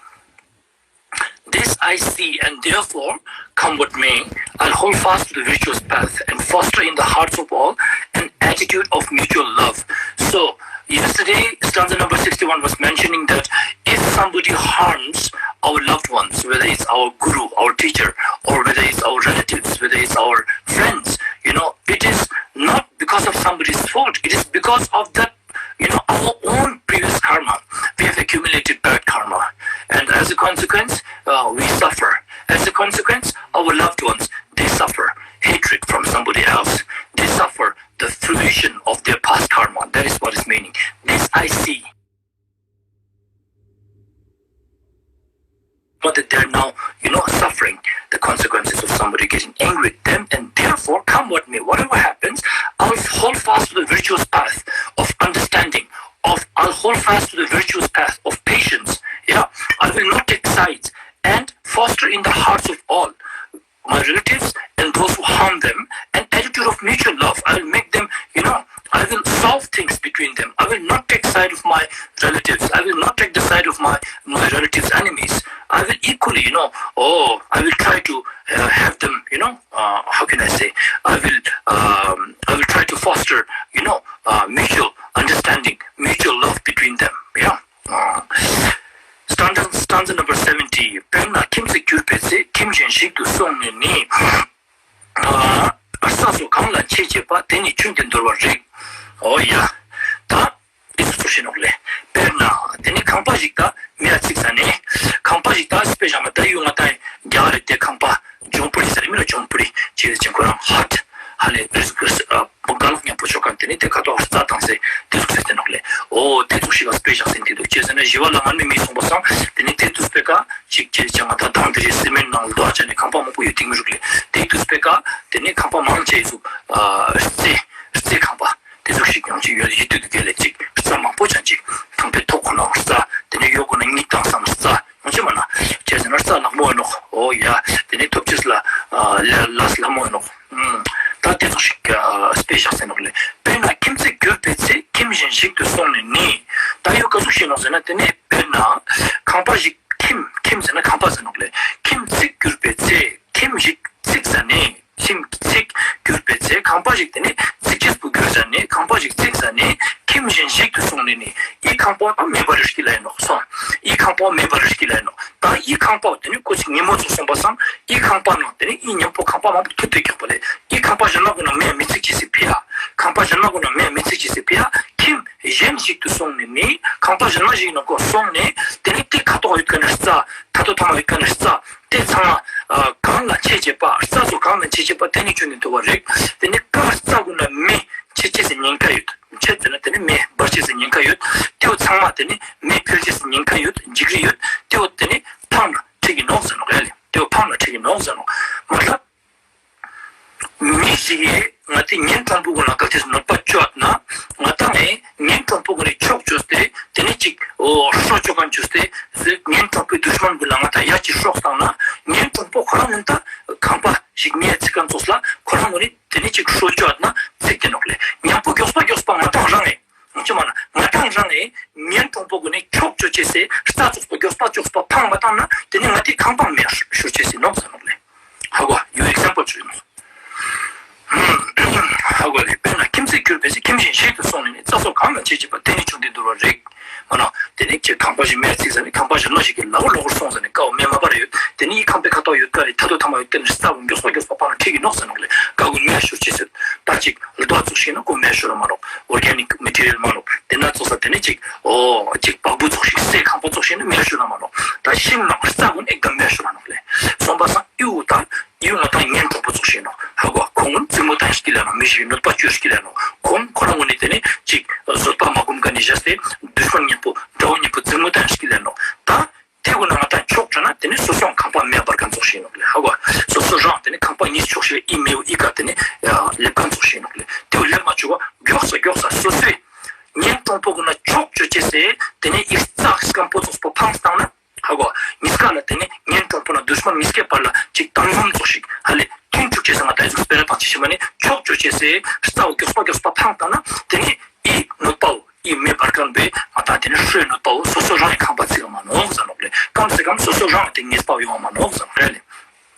This I see, and therefore come with me. I'll hold fast to the virtuous path and foster in the hearts of all an attitude of mutual love. So, yesterday, stanza number sixty-one was mentioning that if somebody harms our loved ones, whether it's our guru, our teacher, or whether it's our relatives, whether it's our friends, you know, it is not because of somebody's fault, it is because of that you know, our own previous karma. We have accumulated bad karma. And as a consequence, uh, we suffer. As a consequence, our loved ones, they suffer hatred from somebody else. They suffer the fruition of their past karma. That is what is meaning. This I see. But that they're now, you know, suffering the consequences of somebody getting angry at them, and therefore, come what may, whatever happens, I'll hold fast to the virtuous path of understanding, of I'll hold fast to the virtuous path of patience. Yeah, I will not take sides and foster in the hearts of all my relatives and those who harm them, an attitude of mutual love. I will make them, you know, I will solve things between them. I will not take side of my relatives. I will not take the side of my, my relatives' enemies. I will equally, you know, oh, I will try to uh, have them, you know, uh, how can I say? I will, um, I will try to foster, you know, uh, mutual understanding, mutual love between them. Yeah. Stanza, stanza number seventy. དཔེར་ན་ཁྱིམ་གཅིག་གྱུར་པའི་ཚེ། ཁྱིམ་གཞན་ཞིག་ཏུ་སོང་ནས་ནི། ཨ་རྩྭ་སོགས་གང་ལ་མཆེད་བྱེད་པ། དེ་ནི་ཆུན་ཏེ་འདོར་བར་རིགས། འོ་ཡ། ད་དེ་ཚོ་ཚོ་ཤེས་ནོག་ལེ། དཔེར་ན་དེ་ནི་ཁང་པ་ཞིག་ད་མེ་ཡ་ཚིག་ས་ནས། ཁང་པ་ཞིག་ད་དཔེ་བཞག་ན་ད་ཡུལ་ང་ད་རྒྱ་གར་རི་དེ་ཁང་པ་ཇོན་པུ་རི་ཟེར་མི་ལ་ཇོན་པུ་རི་ཅེས་ཟེར་ཅིང་ཁོ་རང་ཧཊ་ཧ་ལེ་རིས་ཀིས་ཨ་རྒྱ་ལོག་ཉམ་པོ་ཆོ་ཁན་དེ་ནི་དེ་ཁ་ཐོག་རྩྭ་བཏང་སེ་དེ་ཟུག་ཟེར་ཏེ་ནོག་ལེ། འོ་དེ་ཟུག་ཞིག་ག་དཔེ་བཞག་སེ་དེ་འདུག་ཅེས་ཟེར་ན་ཞི་བ་ལྷ་མངོན་པའི་མིས་གསུངས་པ་སང་དེ་ནི་དེ་དུས་པེ་ཀ་ཅིག་ཅེས་ཅང་ང་ད་དང་དེ་རི་སི་མེན་ནང་ལ་དོ་ཨ་ཅག་ནི་ཁང་པ་མང་པོ་ཡོད་དེ་མི་རུག་ལེ། དེ་དུས་པེ་ཀ་དེ་ནི་ཁང་པ་མང་ཆེ་ཟུག་ཨ་རྩྭ་རྩྭ་ཁང་པ་དེ་ཟུག་ཞིག་ཡང་ཅིག་ཡོད་ཡོད་དུས་དུ་གེ་ལེ་ཅིག་རྩྭ་མང་པོ་ཅང་ཅིག་ཁང་པའི་ཐོག་ཁོ་ན་རྩྭ་དེ་ནི་ཡོད་ཁོ་ན་གཉིད་བཏང་སང་རྩྭ། ཡང་ཅི་མ་ན། ཅེས་ཟེར་ན་རྩྭ་ལྷག་མོ་ཨིན་ནོག་འོ་ཡ། དེ་ནི་ཐོབ་ཅེས་ལ་ཨ་ལ་ལས་ལྷག་མོ་ཨིན་ནོག་ཨུམ། ད་དེ་ཚོ་ཞིག་ཨ་དཔེ་བཞག་སེ་ནོག་ལེ། དཔེར་ན་ཁྱིམ་གཅིག་གྱུར་པའི་ཚེ། ཁྱིམ་གཞན་ཞིག་ཏུ་སོང་ནས་ནི། ད་ཡོད་ཀ་ཟུག་ཤེས་ནོག་ཟེར་ན་དེ་ནི་དཔེར་ན་ཁང་པ་ཞིག་ཁྱིམ་ཁྱིམ་ཟེར་ན་ཁང་པ་ཟེར་ནོག་ལེ། ཁྱིམ་གཅིག་གྱུར་པའི་ཚེ། ཁྱིམ་ཞིག་ཚིག་ཟ་ནས། ཁྱིམ་གཅིག་གྱུར་པའི་ཚེ། ཁང་པ་ཞིག་དེ་ནི་ཚིག་ཅེས་པོ་གྱུར་ཟ་ནས། ཁང་པ་ཞིག་ཚིག་ཟ་ནས། ཁྱིམ་གཞན་ཞིག་ཏུ་སོང་ནས་ནི། ཨི་ཁང་པ་མེད་པ་རེ་ཞིག་ལ་ཨིན་ནོག་སོང་། ཨི་ཁང་པ་མེད་པ་རེ་ཞིག་ལ་ཨིན་ནོག་ད་ཨི་ཁང་པ་དེ་ནི་ཀོ་ཅིག་ཉིན་མོ་ཚུགས་སོང་པ་སང་ཨི་ཁང་པ་ནང་དེ་ནི་ཨི་ཉམ་པོ་ཁང་པ་མང་པོ་ཐུབ་སྟེ་རྒྱག་པ་ལེ། ཨི་ཁང་པ་གཞན་ལ་གུན་ན་མེ་མི་ཚིག་ཅེས་སི་ཕི་ཡ། ཁང་པ་གཞན་ལ་གུན་ན་མེ་མི་ཚིག་ཅེས་སི་ཕི་ཡ། ཁྱིམ་གཞན་ཞིག་ཏུ་སོང་ནས་ནི། ཁང་པ་གཞན་ལ་ཞིག་ནང་ཀོ་སོང་ནས། དེ་ནི་དེ་ཁ་ཐོག་ཡོད་ཁན་ནི་རྩྭ། ད་དོ་ཐ་མ་ཡོད་ཁན་ནི་རྩྭ། དེ་ཚང་མ་ཨ་གང་ལ་མཆེད་བྱེད་པ། རྩྭ་ཚོ་གང་ལ་མཆེད་བྱེད་པ། དེ་ནི་ཆུན་ཏེ་འདོར་བར་རིགས། དེ་ནི་གང་རྩྭ་གུན་ལ་མེ་མཆེད་ཅེས་སི་ཉེན་ཁ་ཡོད། མཆེད་ཟེར་ན་དེ་ནི་མེ་འབར་ཅེས་སི་ཉེན་ཁ་ཡོད། དེ་བོ་ཚང་མ་དེ་ནི་མེ་འཕེལ་ཅེས་སི་ཉེན་ཁ་ཡོད། འཇིགས་རི་ཡོད། དེ་བོ་དེ་ནི་ཕངས་ན་འགྲིག་གི་ནོག་ཟེར་ནོག་ཡ་ལེ། དེ་བོ་ཕངས་ན་འགྲིག་གི་ནོག་ཟེར་ནོག་མ་ལ། མི་ཞིག་གི་ང་དེ་གཉེན་དྲང་པོ་གུན་ལ་གལ་ཏེ་གནོད་པ་ཅོ་ཡོད་ན། ང་དང་ངི་གཉེན་དྲང་པོ་གུན་ནི་ཕྱོགས་བཅོས་ཏེ་དེ་ནི་ཅིག་འོ་ཧྲོ་ཅོ་ཁན་བཅོས་ཏེ་གཉེན་དྲང་པོའི་དུཤ་མན་གུན་ལ་ང་དང་ཡ་ཅིག་ཧྲོག་སྟང་ན། གཉེན་དྲང་པོ་ཁོ་རང་གུན་ད་ཁང་པ་ཞིག་མེ་ཚིག་ཁན་ཙོགས་ལ་ཁོ་རང་གུན་ནི་དེ་ནི་ཅིག་ཧྲོ་ཅོ་ཡོད་ན་ཚིག་སྟེ་ནོག་ལེ། ཉམ་པོ་གྱོགས་པ་གྱོགས་པ་ང་དང་རང་ངི་ཅི་མ་ན་ང་དང་རང་ངི་གཉེན་དྲང་པོ་གུན་ནི་ཕྱོགས་བཅོ་ཅེས་སི་རྩྭ་ཙོགས་པོ་གྱོགས་པ་གྱོགས་པ་ཕང་མ་བཏང་ན་དེ་ནི་ང་དེ་ཁང་པ་མེ་ཤོར་ཅེས་སི་ནོག་ཟེར་ནོག་ལེ། ཧ་གོ་ཡོད་རིག་ གྱུར་པས་ཁྱིམ་གཞན་ཞིག་ཏུ་སོང་ནས་ནི་རྩྭ་སོགས་གང་ལ་བྱེད་ཅེས་པ་དེ་ནི་བྱུང་སྟེ་འདུལ་བ་རེད། མ་ན་དེ་ནི་ཁྱེད་ཁང་པ་ཞིག་མེར་ཚིག་ཟ་ནི་ཁང་པ་ཞིག་ལོ་ཞིག་གི་ལ་འོ་ལོ་འོར་སོང་ཟ་ནི་ཀའོ་མེ་མ་པར་ཡོད། དེ་ནི་ཁང་པའི་ཁ་ཐོག་ཡོད་ཀ་རེ་ཐ་དོ་ཐ་མ་ཡོད་དེ་ནི་རྩྭ་བོ་མགྱོགས་པ་མགྱོགས་པ་པང་ཁྲིག་གི་ནོག་ཟེར་ནོག་ལེ། ཀ་གུན་མེ་ཤོར་ཅེས་ཟེར། ད་ཅིག་ལྡོ་ཙོགས་ཤིག་ན་ཀོ་མེ་ཤོར་མ་ནོག། ཨོར་གེ་ནིག་མེ་ཊི་རི་ཡལ་མ་ནོག། དེ་ན་ཙོགས་ས་དེ་ནི་ཅིག་ཨོ་ཅིག་བག་བུ་ཙོགས་ཤིག་སའི་ཁང་པ་ཙོགས་ཤིག་ན་མེ་ཤོར་མ་ནོག། ད་ཤིང་ནང་རྩྭ་གུན་ཨེག་དམ་མེ་ཤོར་མ་ནོག་ལེ། སོང་པ་སང་ཡུ་དང་ཡུ་ང་དང་གཉེན་གྲོགས་པོ་ཙོགས་ཤིག་ནོག། ཧ་གོ། ཁོང་གུན་རྩིག་མོ་ཏང་ཤིག་ལ་ནོག། མི་ཞིག་གི་གནོད་པ་བཅོས་ཤིག་ལ་ནོག། ཁོང་ཁོ་རང་གུན་ནི་དེ་ནི་ཅིག་བཟོད་པ་མ་སྒོམ་ཀ་ནི་བཞག་སྟེ་དུཤ་མན་གཉེན་པོ་དགྲ་བོ་གཉེན་པོ་རྩིག་མོ་ཏང་ཤིག་ལ་ནོག། ད་དེ་གུན་ན་ང་དང་ཕྱོགས་བཅོ་ན་དེ་ནི་སོ་སོའང་ཁང་པ་མེ་འབར་མཁན་ཙོགས་ཤིག་ནོག་ལེ། ཧ་གོ། སོ་སོ་རང་དེ་ནི་ཁང་པ་གཉིས་ཕྱོགས་ཤིག་ཨི་མེ་བོ་ཨི་ཀ་དེ་ནི་ལེབ་མཁན་ཙོགས་ཤིག་ནོག་ལེ། དེ་བོ་ལེབ་མ་བཅུག་པ་མགྱོགས་ས་མགྱོགས་ས་སོ་སོའི་གཉེན་གྲོགས་པོ་གུན་ན་ཕྱོགས་བཅོ་ཅེས་སེ་དེ་ནི་ཨི་རྩྭ་སྐམ་པོ་ཙོགས་པོ་འཕངས་བཏང་ན། ཧ་གོ། ཉིས་ཀ་ལ་དེ་ནི་གཉེན་གྲོགས་པོ་ན་དུཤ་མན་ཉིས་ཀའི་བར་ལ་ཅིག་དང་འཛོམས་ཙོགས་ཤིག་ཧ་ལེ་མཐུན་བཅུག་ཅེས་སེ་ང་དང་ཨི་ཟུག་སྤེ་ར་བཏང་ཅེས་ཤིག་མ་ནི་ཕྱོགས་བཅོ་ཅེས་སེ་རྩྭ་བོ་མགྱོགས་པ་མགྱོགས་པ་འཕངས་བཏང་ན་དེ་ནི་ཨི་གནོད་པའོ། ཨི་མེ་འབར་མཁན་པོའི་ང་དང་དེ་ནི་ཧྲོའི་གནོད་པའོ། སོ་སོ་རང་གི་ཁང་པ་ཚིག་ག་མ་ནོག་ཟེར་ནོག་ལེ། ཀམ་སེ་ཀམ་སོ་སོ་རང་དེ་ཉེས་པ་ཡོང་བ་མ་ནོག་ཟེར་ནོག་ལེ།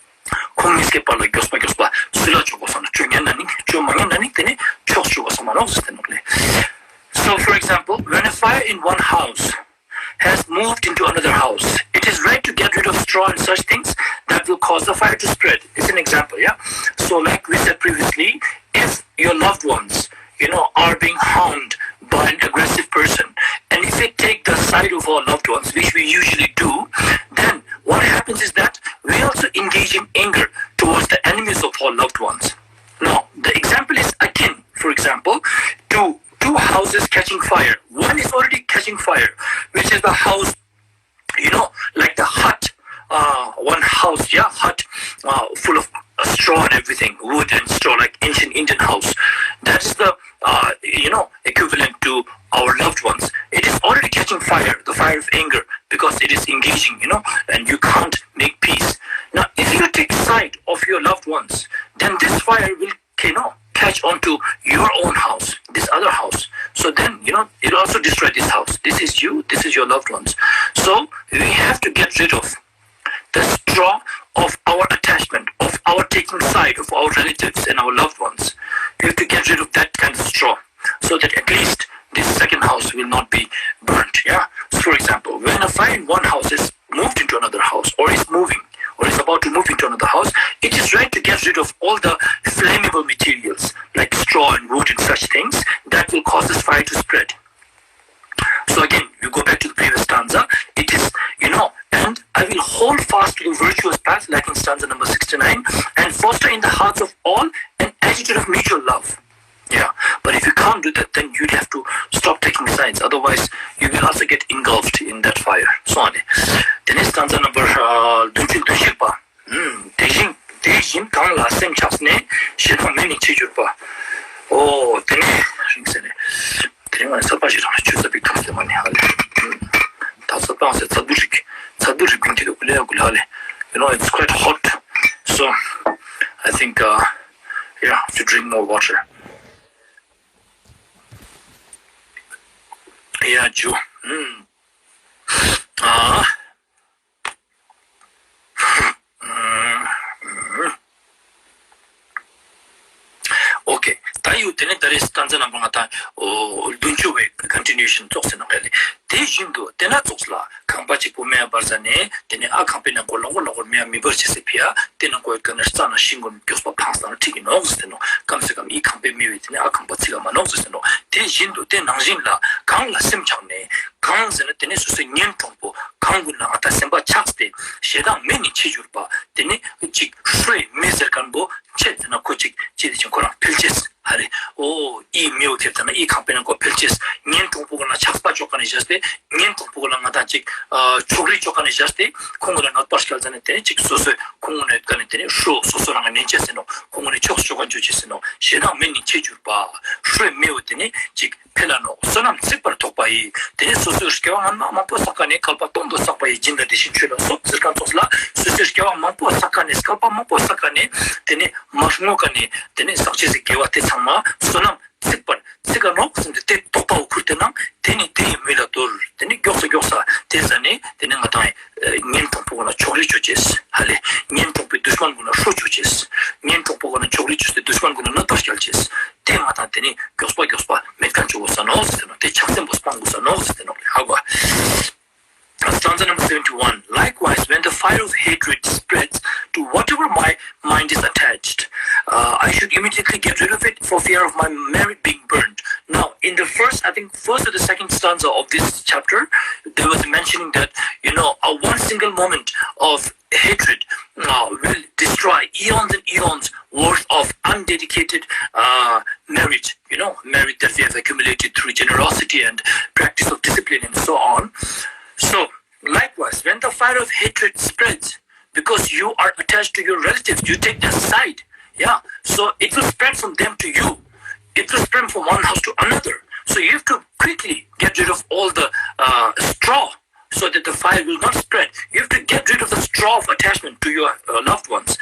ཁོང་ཉིས་ཀའི་བར་ལ་མགྱོགས་པ་མགྱོགས་པ་སུ་ལ་བཅོ་དགོས་ས་ན་བཅོ་ཉན་ན་ནི་བཅོ་མ་ཉན་ན་ནི་དེ་ནི་ཕྱོགས་བཅོ་དགོས་ས་མ་ནོག་ཟེར་ཏེ་ནོག་ལེ། So, for example, when a fire in one house has moved into another house, it is right to get rid of straw and such things that will cause the fire to spread. It's an example, yeah? So, like we said previously, if your loved ones, you know, are being harmed by an aggressive person, and if we take the side of our loved ones, which we usually do, then what happens is that we also engage in anger towards the enemies of our loved ones. Now, the example is akin, for example, to two houses catching fire. One is already catching fire, which is the house, you know, like the hut, uh, one house, yeah, hut, uh, full of, uh, straw and everything, wood and straw, like ancient Indian house. That is the, uh, you know, equivalent to our loved ones. It is already catching fire, the fire of anger, because it is engaging, you know, and you can't make peace. Now, if you take side of your loved ones, then this fire will, you know, catch on to your own house, this other house. So then, you know, it also destroy this house. This is you, this is your loved ones. So we have to get rid of the straw of our attachment, of our taking side of our relatives and our loved ones. We have to get rid of that kind of straw so that at least this second house will not be burnt. Yeah. So for example, when a fire in one house is moved into another house or is moving or is about to move into another house, it is right to get rid of all the flammable materials like straw and wood and such things that will cause this fire to spread. So again, you go back to the previous stanza. It is, you know, and I will hold fast to the virtuous path, like in stanza number sixty-nine, and foster in the hearts of all an attitude of mutual love. Yeah, but if you can't do that, then you'd have to stop taking sides. Otherwise, you will also get engulfed in that fire. So on. Then stanza number, uh, བདུན་ཅུ་དོན་གཅིག་པ། ཨུམ། དེ་བཞིན་དེ་བཞིན་གང་ལ་སེམས་ཆགས་ནས། ཞེ་སྡང་མེད་ནི་ཆེས་གྱུར་པ། ཨོ་དེ་ནས་རིང་ཟེར་ནས། དེ་རིང་ང་ནི་གསར་པ་ཞིག་རང་ཆུ་ཚ་པིག་ཐུག་སྟེ་མ་ནི་ཧ་ལེ། ཨུམ། ད་གསར་པ་ཟེར་ཚ་བུ་རིག་ཚ་བུ་རིག་པིན་གྱི་འདུག་ལེ་གུ་ལེ་ཧ་ལེ། You know, it's quite hot. So, I think, uh, yeah, to drink more water. Yeah, ཇུ། ཨུམ། ཨ། ཨོ་ཁེ། ད་ཡུ་དེ་ནས་ད་རེས་ཏན་ཙན་ནམ་པ་ང་ད་ཨོ་བདུན་ཅུ་བའི་ཀོན་ཊི་ནུ་ཨེ་ཤན་ཙོགས་ཟེར་ན་ག་ལེ། དེ་བཞིན་དུ་དེ་ན་ཙོགས་ལ་ཁང་པ་གཅིག་པོ་མེ་འབར་ཟ་ནས་དེ་ནས་ཨ་ཁང་པའི་ནང་ཀོ་ལོག་ཀོ་ལོག་མེ་མི་འབར་ཅེས་སི་ཕི་ཡ་དེ་ནང་ཀོ་ཡོད་ཀ་ན་རྩྭ་ན་ཤིང་ཀུན་མགྱོགས་པ་འཕངས་ཏང་ན་འགྲིག་གི་ནོག་ཟེར་ནོག། ཀམ་སེ་ཀམ་ཨི་ཁང་པའི་མེ་བས་དེ་ནས་ཨ་ཁང་པ་ཚིག་ག་མ་ནོག་ཟེར་ནོག། དེ་བཞིན་དུ་དེ་ནང་བཞིན་ལ་གང་ལ་སེམས་ཆགས་ནས་གང་ཟེར་ན་དེ་ནས་སོ་སོའི་གཉེན་གྲོགས་པོ་གང་ཀུན་ལ་ང་ད་སེམས་པ་ཆགས་ཏེ་ཞེ་སྡང་མེད་ནི་ཆེས་གྱུར་པ། དེ་ནས་ཅིག་ཧྲོའི་མེ་ཟེར་མཁན་པོ་ཆེད་དེ་ན་ཁོ་ཅིག་ཅི་དེ་ཅིག་ཁོ་རང་འཕེལ་ཅེས་ཧ་རེ། ཨོ་ཨི་མེའོ་ཁྱེར་ཏེ་ན་ཨི་ཁང་པའི་ནང་ཁོ་འཕེལ་ཅེས། གཉེན་གྲོགས་པོ་ཀུན་ལ་ཆགས་པ་བཅོ་ཀ་ནས་བཞག་སྟེ་གཉེན་གྲོགས་པོ་ཀུན་ལ་ང་ད་ཅིག་ཕྱོགས་རིས་བཅོ་ཀ་ནས་བཞག་སྟེ་ཁོང་ཀུན་ལ་ནད་པ་སྐྱལ་ཟ་ནས་དེ་ནས་ཅིག་སོ་སོའི་ཁོང་ཀུན་ནས་ཀ་ནས་དེ་ནས་ཧྲོ་སོ་སོ་རང་གི་ནན་ཅེས་ཟེར་ནོག། ཁོང་ཀུན་ནས་ཕྱོགས་བཅོ་ཀ་བཅོ་ཅེས་ཟེར་ནོག། ཞེ་སྡང་མེད་ནི་ཆེས་གྱུར་པ། ཧྲོའི་མེའོ་དེ་ནས་ཅིག་འཕེལ་ལ་ནོག། བསོད་ནམས་ཚིག་པར་ཐོགས་པ་ཡིས། དེ་ནས་སོ་སོའི་སྐྱེ་བ་སྔ་མ་མང་པོ་བསགས་ཀ་ནས་བསྐལ་པ་སྟོང་དུ་བསགས་པ་ཡི་སྦྱིན་དང་དེ་བཞིན་ཆོས་ལ་སོགས་ཟེར་མཁན་ཙོགས་ལ་སོ་སོའི་སྐྱེ་བ་མང་པོ་བསགས་ཀ་ནས་བསྐལ་པ་མང་པོ་བསགས་ཀ་ནས་དེ་ནས་མ་བསྔོ་ཀ་ནས་དེ་ནས་བསགས་ཅེས་སི་དགེ་བ་དེ་ཚང་མ་བསོད་ནམས་ཚིག་པར་ཚིག་ག་ནོག་ཟེར་ཏེ་དེ་དོགས་པ་བོ་ཁུར་ཏེ་ན་དེ་ནི་དེ་ཡི་མོད་ལ་དོར། དེ་ནི་མགྱོགས་ས་མགྱོགས་ས་དེ་ཟ་ནས་དེ་ནི་ང་དང་གཉེན་གྲོགས་པོ་ཀུན་ལ་ཕྱོགས་རིས་བཅོ་ཅེས་ཧ་ལེ། གཉེན་གྲོགས་པོའི་དུཤ་མན་ཀུན་ལ་ཧྲོ་བཅོ་ཅེས། གཉེན་གྲོགས་པོ་ཀུན་ལ་ཕྱོགས་རིས་བཅོས་ཏེ་དུཤ་མན་ཀུན་ལ་ནད་པ་སྐྱལ་ཅེས། དེ་ང་དང་ ཏེ་ནེ་མགྱོགས་པ་མགྱོགས་པ་མེད་ཁན་ཅོ་གོས་ས་ནོག་ཟེར་ཏེ་ནོག། ཏེ་ཆགས་སེམས་པོ་སྤང་གོས་ས་ནོག་ཟེར་ཏེ་ནོག་ལེ། ཧ་གོ། Stanza number seventy-one. Likewise, when the fire of hatred spreads to whatever my mind is attached, uh, I should immediately get rid of it for fear of my merit being burned. Now, in the first, I think, first or the second stanza of this chapter, there was a mentioning that, you know, a one single moment of hatred uh, will destroy eons and eons worth of undedicated uh, merit, you know, merit that we have accumulated through generosity and practice of discipline and so on. So, likewise, when the fire of hatred spreads, because you are attached to your relatives, you take their side. Yeah, so it will spread from them to you. It will spread from one house to another. So you have to quickly get rid of all the uh, straw so that the fire will not spread. You have to get rid of the straw of attachment to your uh, loved ones.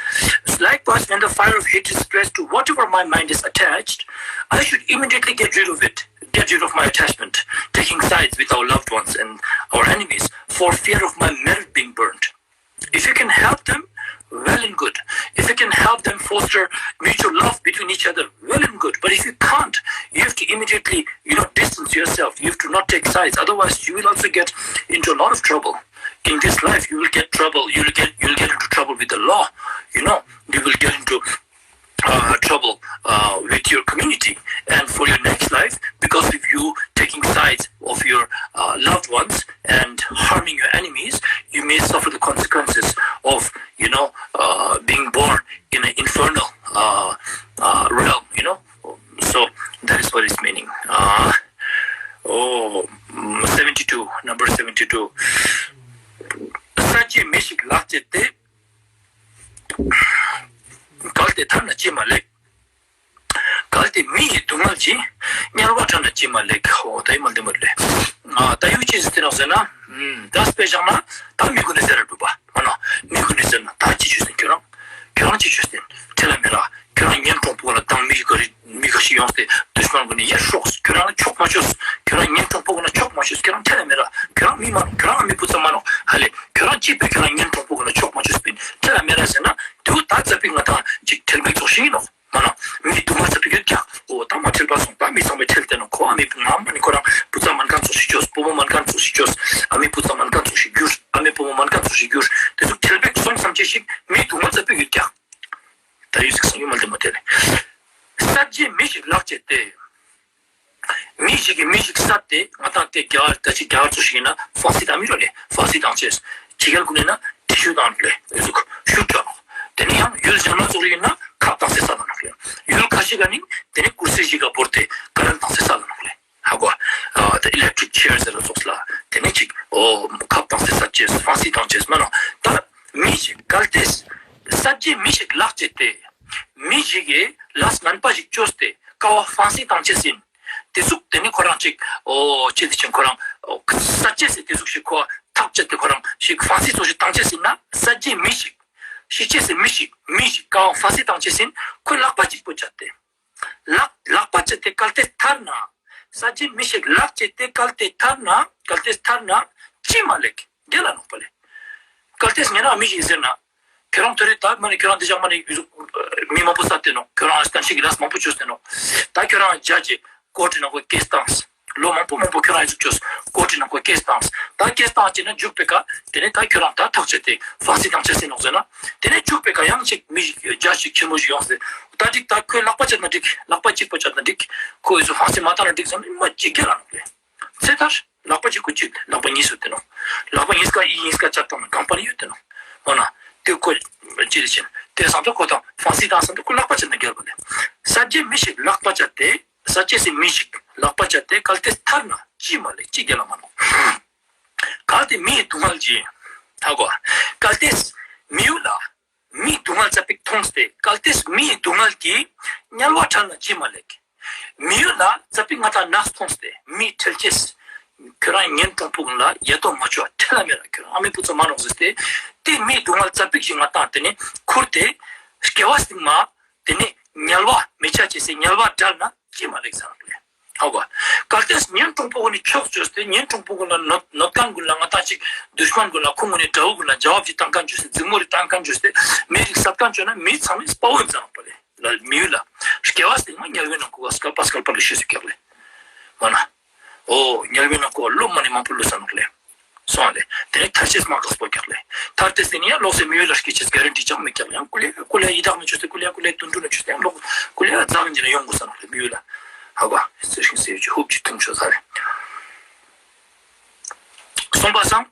Likewise, when the fire of hatred spreads to whatever my mind is attached, I should immediately get rid of it, get rid of my attachment, taking sides with our loved ones and our enemies for fear of my merit being burned. If you can help them, well and good. If you can help them foster mutual love between each other, well and good. But if you can't, you have to immediately, you know, distance yourself. You have to not take sides. Otherwise, you will also get into a lot of trouble. In this life, you will get trouble. You will get you will get into trouble with the law. You know, you will get into uh, trouble uh, with your community and for your next life because of you taking sides of your uh, loved ones and harming your enemies. You may suffer the consequences of you know uh, being born in an infernal uh, uh, realm. You know, so that is what it's meaning. Uh, oh, mm, seventy-two, number seventy-two. གལ་ཏེ་མི་ཡི་སྡུག་བསྔལ་ཅི། གལ་ཏེ་མི་ཡི་སྡུག་བསྔལ་ཅི། དམྱལ་བ་བྲལ་ན་ཅི་མ་ལེགས། འོ་ད་ཡི་མ་ལྡེ་མ་ལེ། ཨ་ད་ཡུ་ཅི་ཟེར་ཏེ་ནོག་ཟེར་ན། ད་དཔེ་བཞག་ན་ད་མི་གུན་ནི་ཟེར་ར་འདུག་པ། མ་ནོག་མི་གུན་ནི་ཟེར་ན་ད་ཅི་ཅོས་ཟེར་ཁྱོ་རང་། ཁྱོ་རང་ཅི་ཅོས་ཟེར། ཁྲེལ་ལ་མེད་ར། ཁྱོ་རང་གཉེན་གྲོགས་པོ་ལ་དང་མི་ག་རི་མི་ག་ཤི་ཡོངས་ཏེ་དུཤ་མན་གུན་ནི་ཡར་ཤོག་ཁྱོ་རང་ལ་ཆོག་མ་ཅོས། ཁྱོ་རང་གཉེན་གྲོགས་པོ་གུན་ལ་ཆོག་མ་ཅོས། ཁྱོ་རང་ཁྲེལ་ལ་མེད་ར། ཁྱོ་རང་མི་མ་ནོག་ཁྱོ་རང་ཨ་མི་བུ་ཚ་མ་ནོག་ཧ་ལེ། ཁྱོ་རང་ཅི་པེ་ཁྱོ་རང་གཉེན་གྲོགས་པོ་གུན་ལ་ཆོག་མ་ཅོས་པིན་ཁྲེལ་ལ་མེད་ར་ཟེར་ན། དེ་བོ་ད་ཙ་པིག་ང་དང་ཅིག་ཁྲེལ་བེག་ཙོགས་ཤིག་ཨིན་ནོག་མ་ནོག་མི་སྡུག་བསྔལ་ཙ་པིག་ཡོད་ཀྱག་འོ་ད་མ་ཁྲེལ་བ་སོང་། ད་མི་ཚང་མས་ཁྲེལ་ཏེ་ནོག་ཁོ་ཨ་མི་ང་མ་ནི་ཁོ་རང་བུ་ཚ་མན་ཁན་ཙོགས་ཤིག་ཅོས། བུ་མོ་མན་ཁན་ཙོགས་ཤིག་ཅོས། ཨ་མི་བུ་ཚ་མན་ཁན་ཙོགས་ཤིག་གྱུར། ཨ་མི་བུ་མོ་མན་ཁན་ཙོགས་ཤིག་གྱུར། དེ་ཚོ་ཁྲེལ་བེག་སོང་ཙམ་ཅིག་མི་སྡུག་བསྔལ་ཙ་པིག་ཡོད་ཀྱག་ད་ཡུ་ཟིག་སང་ཡུ་མ་ལྡེ་མ་ལྡེ་ལེ། གསད་བྱེད་མི་ཞིག་ལག་བཅད་དེ། མི་ཞིག་གི་མི་ཞིག་གསད་དེ་ང་དང་དེ་རྒྱ་གར་ད་ཅི་རྒྱ་གར་ཙོགས་ཤིག་ཨིན་ན་ཕང་སི་ད་མི་རོ་ལེ། ཕང་སི་ཏང་ཅེས། ཅི་གལ་གུན་ནི་ན་ཏི་ཤུ་ཏང་ལེ། འི་ཟུག་ཤུ་ཏང་ལོ། དེ་ནེ་ཡང་ཡུལ་ཞན་མ་ཙོགས་ཤིག་ཨིན་ན་ཁབ་ཏང་སེ་ས་ཏང་ལོ་ལེ། ཡུལ་ཁ་ཤིག་ག་ནི་དེ་ནེ་ཀུར་སི་ཞིག་ག་བོར་ཏེ་ག་རན་ཏང་སེ་ས་ཏང་ལོ་ལེ། ཧ་གོ། ཨ་ད་ཨི་ལེག་ཊྲིག་ཅེར་ཟེར་ར་ཙོགས་ལ་དེ་ནེ་ཅིག་འོ་ཁབ་ཏང་སེ་ས་ཅེས་ཕང་སི་ཏང་ཅེས་མ་ནོག་ད་མི་ཞིག་གལ་ཏེ་གསད་བྱེད་མི་ཞིག་ལག་བཅད་དེ། མི་ཞིག་གི་ལས་ངན་པ་ཞིག་ཅོས་ཏེ་ཀ་བོ་ཕང་སི་ཏང་ཅེས་ཨིན། དེ་ཟུག་དེ་ནེ་ཁོ་རང་ཅིག་འོ་ཅི་དེ་ཅིག་ཁོ་རང་འོ་གསད་ཅེས་སི་དེ་ཟུག་ཞིག་ཁོ་ཐག་བཅད་དེ་ཁོ་རང་ཞིག་ཕང་སི་ཙོགས་ཤིག་ཏང་ཅེས་ཨིན་ན་གསད་བྱེད་མི་ཞིག་ཤི་ཅེས་སི་མི་ཞིག་མི་ཞིག་ཀ་བོ་ཕང་སི་ཏང་ཅེས་ཨིན། ཁོའི་ལག་པ་ཅིག་པོ་བཅད་དེ། ལག་ལག་པ་བཅད་དེ་གལ་ཏེ་ཐར་ན། གསད་བྱེད་མི་ཞིག་ལག་བཅད་དེ་གལ་ཏེ་ཐར་ན་གལ་ཏེ་ཐར་ན་ཅི་མ་ལེགས་རྒྱལ་ལ་ནོག་པ་ལེ། གལ་ཏེ་ཉེ་རང་མི་ཞིག་ཟེར་ན། ཁྱོ་རང་ཐོ་རེ་ད་མ་ནི་ཁྱོ་རང་དེ་ཞག་མ་ནི་མི་མང་པོ་གསད་དེ་ནོག་ཁྱོ་རང་ཨ་སྟན་ཤིག་གི་ལས་མང་པོ་ཅོས་ཏེ་ནོག་ད་ཁྱོ་རང་ཇ་ཇི་ཀོར་ཊི་ནང་ཁོ་ཀེས་ཏང་། ལོ་མང་པོ་མང་པོ་ཁྱོ་རང་ཨི་ཟུག་ཅོས། ཀོར་ཊི་ནང་ཁོ་ཀེས་ཏང་། ད་ཀེས་ཏང་ཅེས་ན་མཇུག་པེ་ཀ་དེ་ནེ་ད་ཁྱོ་རང་ད་ཐག་བཅད་དེ་ཕང་སི་ཏང་ཅེས་ཨིན་ནོག་ཟེར་ན། དེ་ནེ་མཇུག་པེ་ཀ་ཡང་ཅིག་མི་ཞིག་ཇ་ཞིག་ཆེན་མོ་ཞིག་ཡོངས་ཏེ། ད་འགྲིག་ད་ཁོའི་ལག་པ་བཅད་ན་འགྲིག་ལག་པ་ཅིག་པོ་བཅད་ན་འགྲིག་ཁོ་ཨི་ཟུག་ཕང་སི་མ་ཏང་ན་འགྲིག་ཟེར་ན་མ་ཅིག་རྒྱལ་ལ་ནོག་ལེ། ཚེ་ཐར། ལག་པ་གཅིག་པོ་གཅིག་ལག་པ་གཉིས་ཡོད་དེ་ནོག་ལག་པ་གཉིས་ཀ་ཨི་གཉིས་ཀ་བཅད་བཏང་ན་གང་པ་ནི་ཡོད་དེ་ནོག་འོ་ན་དེ་ཁོ་ཅི་རེ་ཆེན་དེ་སང་དོ་ཁོ་དང་ཕང་སི་ཏང་སང་དོ་ཁོ་ལག་པ་བཅད་ན་རྒྱལ་བ་ལེ། གསད་བྱེད་མི་ཞིག་ལག་པ་བཅད་དེ། གསད་བྱེད་སི་མི་ཞིག་ལག་པ་བཅད་དེ་གལ་ཏེ་ཐར་ན་ཅི་མ་ལེགས་ཅི་རྒྱལ་ལ་མ་ནོག་གལ་ཏེ་མི་ཡི་སྡུག་བསྔལ་གྱིས། ཧ་གོ། གལ་ཏེ་མི་ཡུལ་ལ། མིའི་སྡུག་བསྔལ་ཙ་པིག་མཐོང་སྟེ་གལ་ཏེ་མིའི་སྡུག་བསྔལ་གྱིས་དམྱལ་བ་བྲལ་ན་ཅི་མ་ལེགས། མི་ཡུལ་ལ་ཙ་པིག་ང་དང་ནགས་མཐོང་སྟེ་མི་ཁྲེལ་ཅེས། ཁྱོ་རང་གཉེན་གྲོགས་པོ་གུན་ལ་ཡ་དོ་མ་ཅོ་ཁྲེལ་ལ་མེད་ར་ཁྱོ་རང་ཨ་མི་བུ་ཚ་མ་ནོག་ཟེར་ཏེ། དེ་མིའི་སྡུག་བསྔལ་ཙ་པིག་ཞིག་ང་དང་དེ་ནེ་ཁུར་ཏེ། སྐྱེ་བ་སྟིང་མ། དེ་ནེ་དམྱལ་བ་མི་ཆ་ཅེས་སི་དམྱལ་བ་བྲལ་ན་ཅི་མ་ལེགས་ཟེར་ར་ལེ། ཧ་གོ། གལ་ཏེ་གཉེན་གྲོགས་པོ་གུན་ནི་ཕྱོགས་བཅོས་ཏེ་གཉེན་གྲོགས་པོ་གུན་ལ་གནོད་གནོད་ཁན་གུན་ལ་ང་དང་ཅིག་དུཤ་མན་གུན་ལ་ཁོང་གུན་ནི་དགྲ་བོ་གུན་ལ་ཇ་བབ་ཅིག་ཏང་ཁན་བཅོས་ཏེ་འཛིང་མོ་རེ་ཏང་ཁན་བཅོས་ཏེ་མི་རིགས་གསད་ཁན་བཅོས་ན་མི་ཚང་མའི་དཔའ་བོ་ཨིན་ཟེར་ར་ནོག་པ་ལེ། ལ་མི་ཡུལ་ལ། སྐྱེ་བ་སྟིང་མ་དམྱལ་བའི་ནང་ཁུག་ག་སྐལ་པ་སྐལ་པ་ལ་ཤི་སུ་ཀྱག་ལེ། མ་ན། འོ་དམྱལ་བའི་ནང་ཁུག་ག་ལོ་མ་ནེ་མང་པོ་ལུས་ས་ནོག་ལེ། སོང་ལེ། དེ་ནེ་ཐར་ཅེས་མ་དཀགས་པོ་ཀྱག་ལེ། ཐར་ཏེ་སྟིང་ཡང་ལོག་སེ་མི་ཡུལ་ལ་སྐྱེ་ཅེས་གེ་རན་ཊི་ཅང་མེད་ཀྱག་ལེ། ཡང་ཀུ་ལེ་ཀུ་ལེ་ཡི་དྭགས་མི་ཆོས་ཏེ་ཀུ་ལེ་ཀུ་ལེ་དུད་འགྲོ་ནི་ཆོས་ཏེ་ཡང་ལོག་ཀུ་ལེ་ཟག་ཅིག་ན་ཡོང་དགོས་ས་ནོག་ལེ་མི་ཡུལ་ལ། ཧ་གོ། སེ་ཤིང་སེ་ཡུ་ཅི་ཧུབ་ཅི་ཐུང་ཆོས་ས་ལེ། སོང་པ་སང་།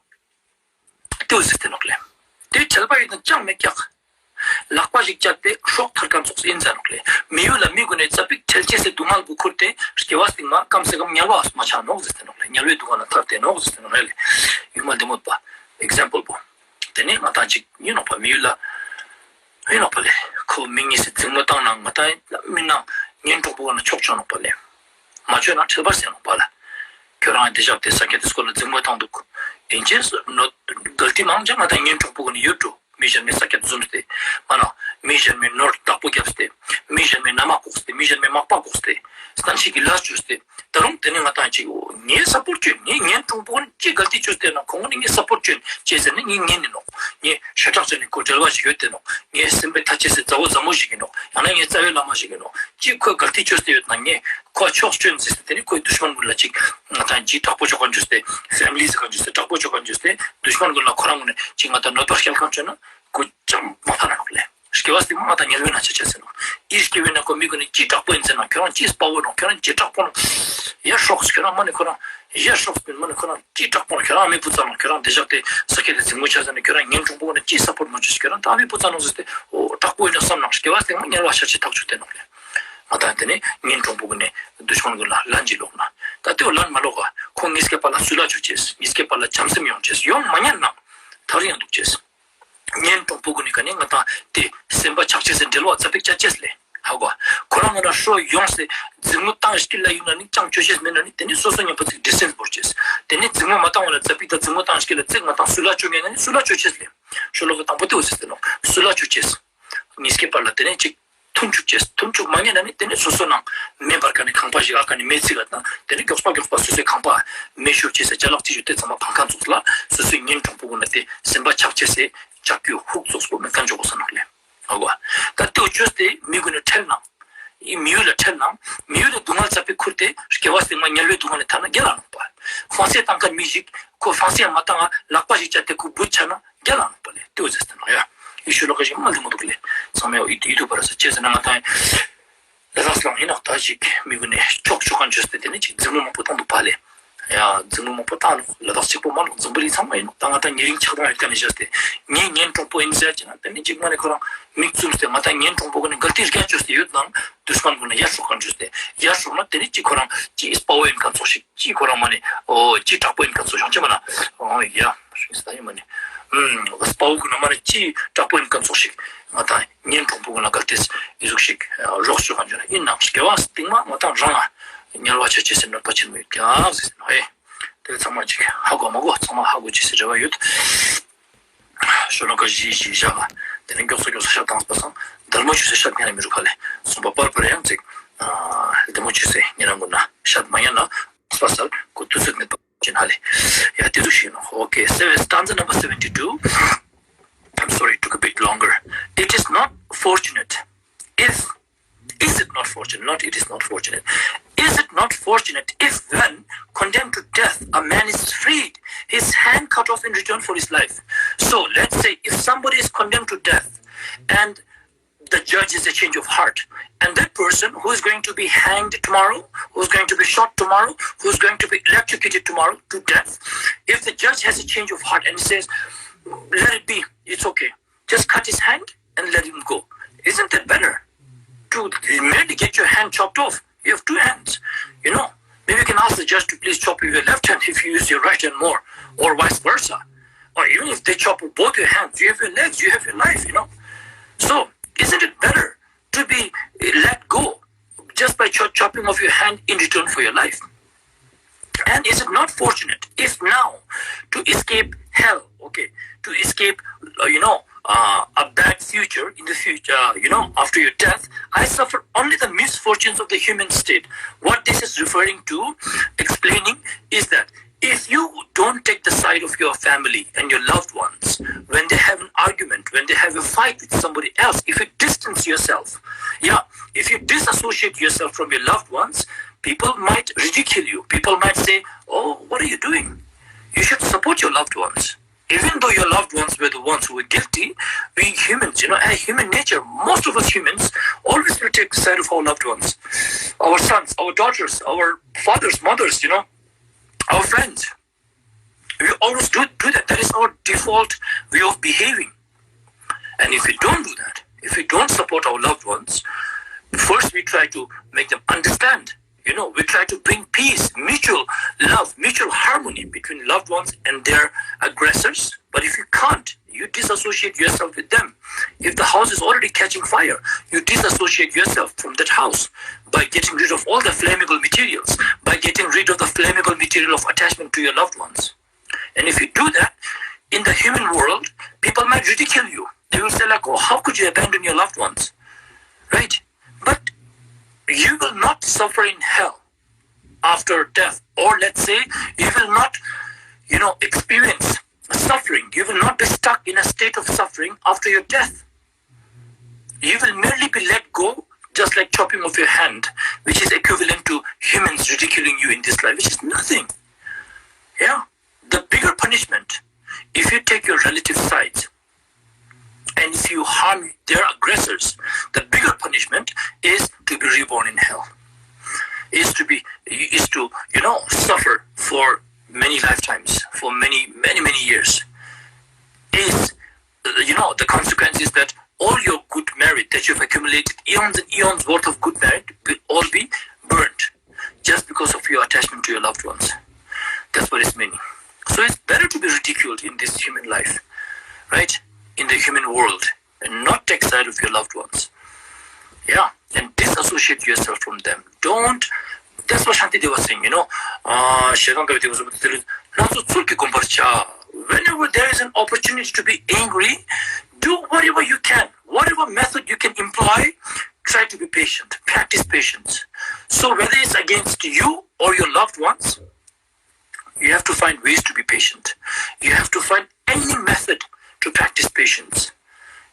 ཏེའུ་ཟེར་ཏེ་ནོག་ལེ། ཏེ་ཁྲེལ་བ་ཡོད་ན་ཅང་མེད་ཀྱག། ལག་པ་ཞིག་བཅད་དེ་སྲོག་ཐར་ཁན་ཙོགས་ཨིན་ཟེར་ནོག་ལེ། མི་ཡུལ་ལ་མི་གུན་ནི་ཙ་པིག་ཁྲེལ་ཅེས་སི་སྡུག་བསྔལ་བོ་ཁུར་ཏེ་སྐྱེ་བ་སྟིང་མ་ཀམ་སེ་ཀམ་དམྱལ་བ་མ་ཆ་ནོག་ཟེར་ཏེ་ནོག་ལེ། དམྱལ་བའི་སྡུག་བསྔལ་ལ་ཐར་ཏེ་ནོག་ཟེར་ཏེ་ནོག་ལེ། ཡུ་མ་ལྡེ་མོ་པ། ཨིག་ཛམ་པལ་བོ། ཏེ་ནེ་ང་དང་ཅིག་ཨིན་ནོག་པ་མི་ཡུལ་ལ། ཨིན་ནོག་པ་ལེ། ཁོ་མི་ཉིས་སི་འཛིང་མོ་བཏང་ན་ང་དང་མི་ནང་གཉེན་གྲོགས་པོ་གུན་ན་ཆོག་ཆོག་ནོག་པ་ལེ། མ་ཆོག་ན་ཁྲེལ་བ་ཟེར་ནོག་པ་ལེ། ཁྱོ་རང་ཏེ་ཞག་ཏེ་ས་ཀྱད་ཏེ་སྐོར་ལ་འཛིང་མོ་བཏང་དུག། ཨིན་ཅེས་ནོ་གལ་ཏི་མང་ཆེ་ང་དང་གཉེན་གྲོགས་པོ་གུན་ནི་ཡོད་འགྲོ། མི་ཞན་མའི་ས་ཀྱད་ཟུམས་ཏེ། མ་ན། མི་ཞན་མའི་ནོར་བདག་པོ་རྒྱབས་ཏེ། མི་ཞན་མའི་ན་མ་ལྐོགས་ཏེ་མི་ཞན་མའི་མག་པ་ལྐོགས་ཏེ། སྟན་ཤིག་གི་ལས་ཅོས་ཏེ། ད་རུང་ཏེ་ནེ་ང་དང་ཅིག་ངའི་སཔོརྚ་ཅོ་ཨིན། ངའི་གཉེན་གྲོགས་པོ་གུན་ནི་ཅི་གལ་ཏི་ཅོས་ཏེ་ན་ཁོང་གུན་ནི་ངའི་སཔོརྚ་ཅོ་ཨིན་ཅེས་ཟེར་ནེ་ངའི་གཉེན་ཨིན་ནོག། ངའི་ཤ་ཁྲག་ཅན་ནི་ཁོ་འབྲེལ་བ་ཞིག་ཡོད་ཏེ་ནོག། ངའི་སེམས་པའི་ཐ་ཆད་སི་མཛའ་བོ་མཛའ་མོ་ཞིག་ཨིན་ནོག། ཡང་ན་ངའི་རྩ་བའི་བླ་མ་ཞིག་ཨིན་ནོག། ཅི་ཁོ་གལ་ཏི་ཅོས་ཏེ་ཡོད་ན་ངའི་ཁོ་ཆོག་ཅོ་ཨིན་ཟེར་ཏེ་ཏེ་ནེ་ཁོའི་དུཤ་མན་གུན་ལ་ཅིག་ང་དང་ཅི་དྲག་པོ་ཅོ་ཁན་ཅོས་ཏེ་ཕེ་མི་ལི་ཟེར་ཁན་ཅོས་ཏེ་དྲག་པོ་ཅོ་ཁན་ཅོས་ཏེ་དུཤ་མན་གུན་ལ་ཁོ་རང་གུན་ནི་ཅིག་ང་དང་གནོད་པ་སྐྱལ་ཁན་ཅོས་ན་ཁོ་ཅང་མ་ཕན་ནོག་ལེ། སྐྱེ་བ་སྟིང་མ་ང་དང་དམྱལ་བའི་ནང་ཆ་ཆ་ཟེར་ནོག། འི་སྐྱེ་བའི་ནང་ཁོ་མི་གུན་ནི་ཅི་དྲག་པོ་ཨིན་ཟེར་ན་ཁྱོ་རང་ཅི་དཔའ་བོ་ནོག། ཁྱོ་རང་ཅི་དྲག་པོ་ནོག། ཡ་ཤོག་ཁྱོ་རང་མ་ནེ་ཁོ་རང་ཡ་ཤོག་མ་ནེ་ཁོ་རང་ཅི་དྲག་པོ་ནོག། ཁྱོ་རང་མི་བུ་ཚ་ནོག། ཁྱོ་རང་ཏེ་ཞག་ཏེ་ས་ཀྱད་ཏེ་འཛིང་མོ་ཆ་ཟ་ནེ་ཁྱོ་རང་གཉེན་གྲོགས་པོ་གུན་ནི་ཅི་སཔོརྚ་མ་ཅོས། ཁྱོ་རང་ད་མི་བུ་ཚ་ནོག་ཟེར་ཏེ་འོ་དྲག་པོ་ཨིན་ནོག་སམ་ན་སྐྱེ་བ་སྟིང་མ་དམྱལ་བ་ཆ་ཆ་ཐག་ཆོད་ཏེ་ནོག་ལེ། ང་དང་ཏེ་ནེ་གཉེན་གྲོགས་པོ་གུན་ནི་དུཤ་མན་གུན་ལ་ལན་ཅིག་ལོག་ན་ད་ཏེ་བོ་ལན་མ་ལོག་ག་ཁོ་ཉིས་ཀའི་བར་ལ་སུ་ལ་ཅོ་ཅེས། ཉིས་ཀའི་བར་ལ་བྱམས་སེམས་ཡོང་ཅེས། ཡོང་མ་ཉན་ན་ཐག་རིང་ཡང་དུག་ཅེས། གཉེན་གྲོགས་པོ་གུན་ནི་ཀ་ནེ་ང་དང་ཏེ་སེམས་པ་ཆགས་ཅེས་སི་འབྲེལ་བ་ཙ་པིག་ཅོ་ཅེས་ལེ། ཧ་གོ། ཁོ་རང་ང་ན་ཤོ་ཡོངས་སེ་འཛིང་མོ་བཏང་ཤིག་ལ་ཡོང་ན་ནི་ཅང་ཅོ་ཅེས་མེད་ན་ནི་ཏེ་ནེ་སོ་སོ་ཉམ་པོ་ཅིག་ཌིས་ཊེནས་བོར་ཅེས། ཏེ་ནེ་འཛིང་མོ་མ་བཏང་བ་ལ་ཙ་པིག་ད་འཛིང་མོ་བཏང་ཤིག་ལ་ཙིག་ང་དང་སུ་ལ་ཅོ་ཉན་ན་ནི་སུ་ལ་ཅོ་ཅེས་ལེ། ཤོ་ལོ་ཀ་དང་པོ་ཏེ་བོ་ཟེར་ཏེ་ནོག། སུ་ལ་ཅོ་ཅེས། ཉིས་ཀའི་བར་ལ་ཏེ་ནེ་ཅིག་མཐུན་ཅུག་ཅེས། མཐུན་ཅུག་མ་ཉན་ན་ནི་ཏེ་ནེ་སོ་སོ་ནང་མེ་འབར་ཀ་ནེ་ཁང་པ་ཞིག་ཨ་ཀ་ནེ་མེ་ཚིག་ག་ཏང་ཏེ་ནེ་གྱོགས་པ་གྱོགས་པ་སོ་སོའི་ཁང་པ་མེ་ཤོར་ཅེས་སི་ཅ་ལག་ཅི་ཡོད་ཏེ་ཚང་མ་ཕང་ཁན་ཙོགས་ལ་སོ་སོའི་གཉེན་གྲོགས་པོ་གུན་ན་ཏེ་སེམས་པ་ཆགས་ཅེས་སི་ལྕགས་ཀྱུ་ཧུག་ཙོགས་པོ་མེད་ཁན་ཅོ་གོས་ས་ནོག་ལེ། ཨ་གོ། ད་ཏེ་བོ་ཅོས་ཏེ་མི་གུན་ནི་ཁྲེལ་ན། འི་མི་ཡུལ་ལ་ཁྲེལ་ན། མི་ཡུལ་ལ་སྡུག་བསྔལ་ཙ་པིག་ཁུར་ཏེ་སྐྱེ་བ་སྟིང་མ་དམྱལ་བའི་སྡུག་བསྔལ་ལ་ཐར་ན་རྒྱལ་ལ་ནོག་པ། ཧྥང་སེ་བཏང་ཁན་མི་ཞིག་ཁོ་ཧྥང་སེ་མ་བཏང་ང་ལག་པ་ཞིག་བཅད་དེ་ཁོ་བུད་ཆ་ན་རྒྱལ་ལ་ནོག་པ་ལེ། ཏེ་བོ་ཟེར་ཏེ་ནོག་ཡ། འི་ཤོ་ལོ་ཀ་ཞིག་མ་ལྡེ་མོ་དུག་ལེ། ཚང་མ་ཡོད་ཡིད་དུ་བར་ས་ཅེས་ཟེར་ན་ང་དང་ལ་དྭགས་སི་ལང་ཨིན་ནོག། ད་ཞིག་མི་གུན་ནི་ཆོག་ཆོག་ཁན་ཅོས་ཏེ་ཏེ་ནེ་ཅིག་འཛིང་མོ་མང་པོ་བཏང་དུག་པ་ལེ། ཡ་འཛིང་མོ་མང་པོ་བཏང་ནོག། ལ་དྭགས་གཅིག་པོ་མན་ནོག། འཛམ་བུ་གླིང་ཚང་མ་ཨིན་ནོག། ད་ང་དང་ཉེ་རིང་ཆགས་སྡང་ཡོད་ཁན་ནི་བཞག་སྟེ་ངའི་གཉེན་གྲོགས་པོ་ཨིན་ཟེར་ཅེ་ན་ཏེ་ནེ་ཅིག་མ་ནེ་ཁོ་རང་མིག་བཙུམས་ཏེ་ང་དང་གཉེན་གྲོགས་པོ་གུན་ནི་གལ་ཏེ་རྒྱ་ཅོས་ཏེ་ཡོད་ན་དུཤ་མན་གུན་ལ་ཡར་ཤོག་ཁན་ཅོས་ཏེ་ཡར་ཤོག་ན་ཏེ་ནེ་ཅིག་ཁོ་རང་ཅི་དཔའ་བོ་ཨིན་ཁན་ཙོགས་ཤིག། ཅི་ཁོ་རང་མ་ནེ་འོ་ཅི་དྲག་པོ་ཨིན་ཁན་ཙོགས་ཤིག་ཅི་མ་ན། འོ་ཡ་ཤིང་སྟ་ཡིན་མ་ནེ། ཨུམ་དཔའ་བོ་གུན་ན་མ་ནེ་ཅི་དྲག་པོ་ཨིན་ཁན་ཙོགས་ཤིག་ང་དང་གཉེན་གྲོགས་པོ་གུན་ལ་གལ་ཏེ་འི་ཟུག་ཤིག་རོགས་ཅོ་ཁན་ཅོ་ན་ཨིན་ན་སྐྱེ་བ་སྟིང་མ་ང་དང་རང་ང་དམྱལ་བ་ཆ་ཅེས་སི་གནོད་པ་ཆེན་མོ་ཡོད་ཀྱག་ཟེར་ནོག་ཧེ། ཏེ་ཚང་མ་ཅིག་ཧ་གོ་མ་གོ་ཚང་མ་ཧ་གོ་ཅེས་སི་རེ་བ་ཡོད། ཤོ་ལོ་ཀ་བཞི་བཞི་བཞག་ལ། ཏེ་ནེ་མགྱོགས་སུ་མགྱོགས་སུ་ཤད་བཏང་པ་སང་དལ་མོ་ཅོས་སེ་ཤད་ཉན་ན་མི་རུག་པ་ལེ། སོང་པ་པར་པར་ཡང་ཅིག་ལྡེ་མོ་ཅོས་སེ་ཉེ་རང་གུན་ན་ཤད་མ་ཉན་ན་སྤ་སལ་ཁོ་དུས་ཚོད་མེད་པ་ཅན་ཧ་ལེ། ཡ་ཏེ་ཟུག་ཤིག་ནོག། Okay, so stanza number seventy-two. I'm sorry, it took a bit longer. It is not fortunate if Is it not fortunate? Not it is not fortunate. Is it not fortunate if, when condemned to death, a man is freed, his hand cut off in return for his life? So let's say if somebody is condemned to death and the judge has a change of heart, and that person who is going to be hanged tomorrow, who is going to be shot tomorrow, who is going to be electrocuted tomorrow to death, if the judge has a change of heart and says, "Let it be, it's okay," just cut his hand and let him go. Isn't that better? To merely get your hand chopped off, you have two hands. You know, maybe you can ask the judge to please chop your left hand if you use your right hand more, or vice versa. Or even if they chop both your hands, you have your legs, you have your life, you know. So, isn't it better to be let go just by cho- chopping off your hand in return for your life? And is it not fortunate if now, to escape hell, okay, to escape, uh, you know, uh, a bad future in the future, uh, you know, after your death, I suffer only the misfortunes of the human state? What this is referring to, explaining, is that if you don't take the side of your family and your loved ones, when they have an argument, when they have a fight with somebody else, if you distance yourself, Yeah, if you disassociate yourself from your loved ones, people might ridicule you. People might say, "Oh, what are you doing? You should support your loved ones." Even though your loved ones were the ones who were guilty, we humans, you know, a human nature, most of us humans always will take the side of our loved ones, our sons, our daughters, our fathers, mothers, you know, our friends. We always do, do that. That is our default way of behaving. And if we don't do that, if we don't support our loved ones, first we try to make them understand. You know, we try to bring peace, mutual love, mutual harmony between loved ones and their aggressors. But if you can't, you disassociate yourself with them. If the house is already catching fire, you disassociate yourself from that house by getting rid of all the flammable materials, by getting rid of the flammable material of attachment to your loved ones. And if you do that, in the human world, people might ridicule you. They will say, like, "Oh, how could you abandon your loved ones?" Right? But you will not suffer in hell after death. Or let's say, you will not, you know, experience suffering. You will not be stuck in a state of suffering after your death. You will merely be let go, just like chopping off your hand, which is equivalent to humans ridiculing you in this life, which is nothing. Yeah. The bigger punishment, if you take your relative sides, and if you harm their aggressors, the bigger punishment is to be reborn in hell. Is to be, is to, you know, suffer for many lifetimes, for many, many, many years. Is, you know, the consequence is that all your good merit that you've accumulated, eons and eons worth of good merit, will all be burned just because of your attachment to your loved ones. That's what it's meaning. So it's better to be ridiculed in this human life, right? In the human world, and not take side of your loved ones. Yeah, and disassociate yourself from them. Don't. That's what Shantideva was saying, you know. ཨ་ཞེ་སྡང་དགའ་བའི་དེ་བ་སོགས་པ་དེ་ལ་ང་ཚོ་ཚུལ་གྱིས་བསྒོམ་པར་བྱ། Whenever there is an opportunity to be angry, do whatever you can, whatever method you can employ, try to be patient, practice patience. So whether it's against you or your loved ones, you have to find ways to be patient. You have to find any method to practice patience.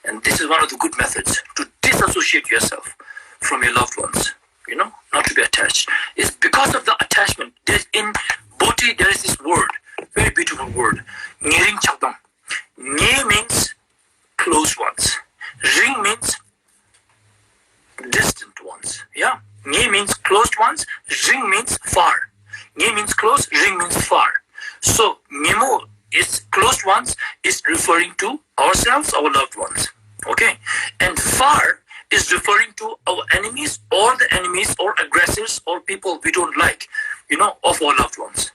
And this is one of the good methods to disassociate yourself from your loved ones, you know, not to be attached. It's because of the attachment. There's in Bhoti, there is this word, very beautiful word, ཉེ་རིང་ཆགས་སྡང. ཉེ་means close ones. རིང་means distant ones. Yeah. ཉེ means close ones. རིང means far. ཉེ means close. རིང means far. So ཉེ་མོ is close ones is referring to ourselves, our loved ones. Okay. And far is referring to our enemies, or the enemies or aggressors or people we don't like, you know, of our loved ones.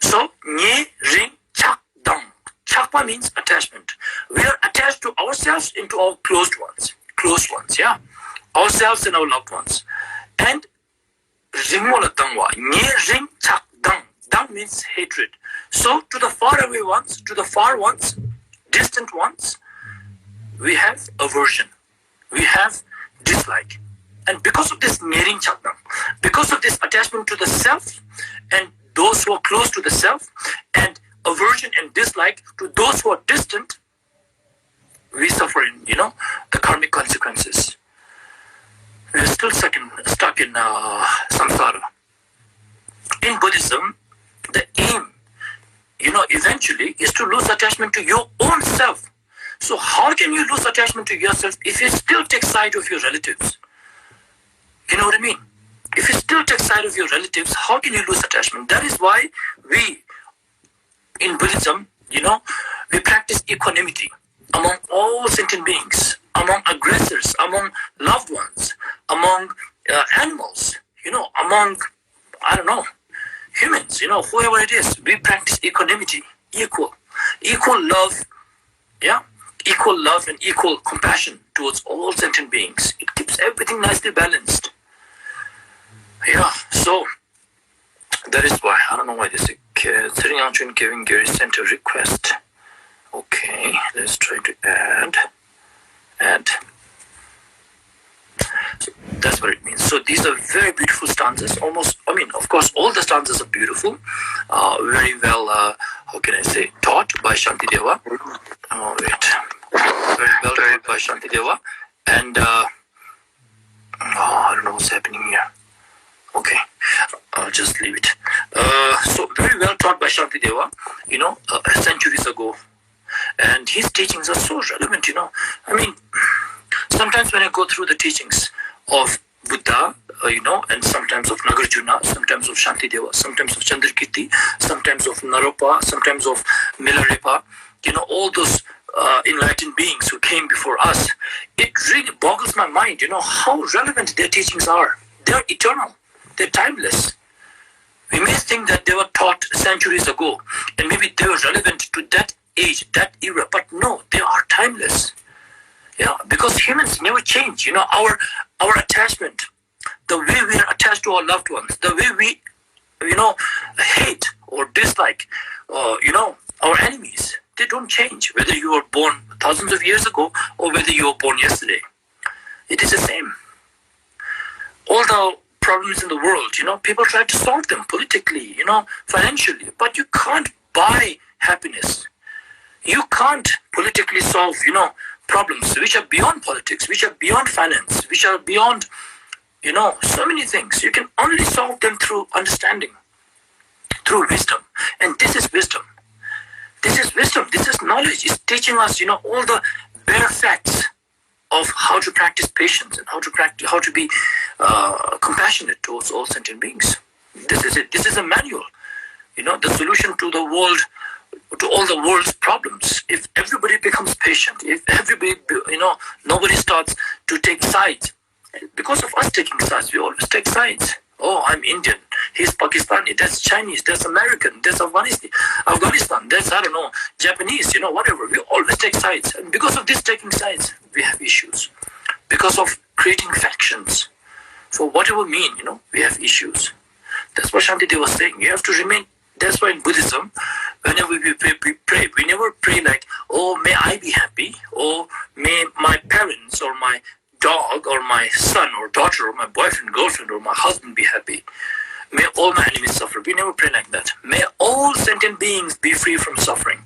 So ཉེ་རིང་ཆགས་སྡང་། ཆགས་པ means attachment. We are attached to ourselves and to our closed ones. Close ones, yeah? Ourselves and our loved ones. And རིང་མོ་ལ་སྡང་བ། ཉེ་རིང་ཆགས་སྡང་། སྡང་means hatred. So to the far away ones, to the far ones, distant ones, we have aversion. We have dislike. And because of this ཉེ་རིང་ཆགས་སྡང, because of this attachment to the self and those who are close to the self, and aversion and dislike to those who are distant, we suffer in, you know, the karmic consequences. We are still stuck in, stuck in uh, samsara. In Buddhism, the aim, you know, eventually is to lose attachment to your own self. So how can you lose attachment to yourself if you still take side of your relatives? You know what I mean? If you still take side of your relatives, how can you lose attachment? That is why we, in Buddhism, you know, we practice equanimity among all sentient beings, among aggressors, among loved ones, among uh, animals, you know, among, I don't know, humans, you know, whoever it is. We practice equanimity, equal, equal love, yeah, equal love and equal compassion towards all sentient beings. It keeps everything nicely balanced. Yeah, so that is why, I don't know why this is. Okay, Tsering Yangchun Kevin Gary sent a request. Okay, let's try to add. Add. So that's what it means. So these are very beautiful stanzas. Almost, I mean, of course, all the stanzas are beautiful, uh, very well, uh, how can I say, taught by Shantideva. Oh, wait. Very well taught by Shantideva. And uh, Oh, I don't know what's happening here. Okay, I'll just leave it. Uh, so very well taught by Shantideva, you know, uh, centuries ago. And his teachings are so relevant, you know. I mean, sometimes when I go through the teachings of Buddha, uh, you know, and sometimes of Nagarjuna, sometimes of Shantideva, sometimes of Chandrakirti, sometimes of Naropa, sometimes of Milarepa, you know, all those uh, enlightened beings who came before us, it really boggles my mind, you know, how relevant their teachings are. They're eternal, they're timeless. We may think that they were taught centuries ago, and maybe they were relevant to that age, that era, but no, they are timeless. Yeah, because humans never change. You know, our our attachment, the way we are attached to our loved ones, the way we, you know, hate or dislike, uh, you know, our enemies, they don't change whether you were born thousands of years ago or whether you were born yesterday. It is the same. All the problems in the world, you know, people try to solve them politically, you know, financially, but you can't buy happiness. You can't politically solve, you know, problems which are beyond politics, which are beyond finance, which are beyond, you know, so many things. You can only solve them through understanding, through wisdom. And this is wisdom. This is wisdom. This is knowledge. It's teaching us, you know, all the bare facts of how to practice patience and how to practice, how to be uh, compassionate towards all sentient beings. This is it. This is a manual. You know, the solution to the world, to all the world's problems. If everybody becomes patient, if everybody, you know, nobody starts to take sides, because of us taking sides, we always take sides. Oh, I'm Indian. He's Pakistani. That's Chinese. That's American. That's Afghanistan. Afghanistan. That's, I don't know, Japanese. You know, whatever. We always take sides. And because of this taking sides, we have issues. Because of creating factions, for whatever mean, you know, we have issues. That's what Shantideva was saying. You have to remain. That's why in Buddhism, whenever we pray, we pray, we never pray like, "Oh, may I be happy," or "May my parents or my dog or my son or daughter or my boyfriend, girlfriend or my husband be happy. May all my enemies suffer." We never pray like that. "May all sentient beings be free from suffering.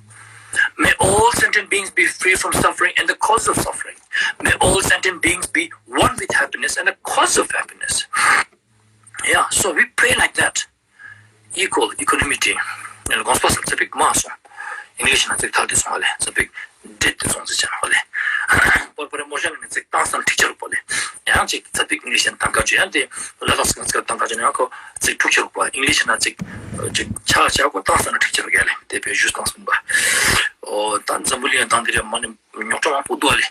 May all sentient beings be free from suffering and the cause of suffering. May all sentient beings be one with happiness and the cause of happiness." Yeah, so we pray like that. Equal, equanimity. ཡང་དགོངས་པ་སོང་ཙ་པིག་མང་སོང་། ཨིང་ལིཤ་ན་ཙིག་ཐལ་ཏེ་སོང་བ་ལེ། ཙ་པིག་འདྲེས་ཏེ་སོང་ཟེར་ཅན་བ་ལེ། པོར་པོ་རེ་མོ་ཞན་ནི་ཙིག་ཏང་སང་འགྲིག་ཆ་རུག་པ་ལེ། ཡང་ཅིག་ཙ་པིག་ཨིང་ལིཤ་ན་ཏང་ཀ་ཅོ་ཡང་ཏེ་ལ་དྭགས་སི་ང་ཙིག་ཏང་ཀ་ཅོ་ནི་ཡང་ཁོ་ཙིག་འཁྲུག་ཆ་རུག་པ། ཨིང་ལིཤ་ན་ཙིག་ཅིག་ཆ་ཆ་ཁོ་ཏང་སང་འགྲིག་ཆ་རུག་ཡ་ལེ། ཏེ་བེ་ཞུས་ཏང་སོང་བ། འོ་ད་འཛམ་བུ་གླིང་ཡང་ཏང་ཏེ་རེ་མ་ནི་རྙོག་དྲ་མང་པོ་འདུག་ལེ།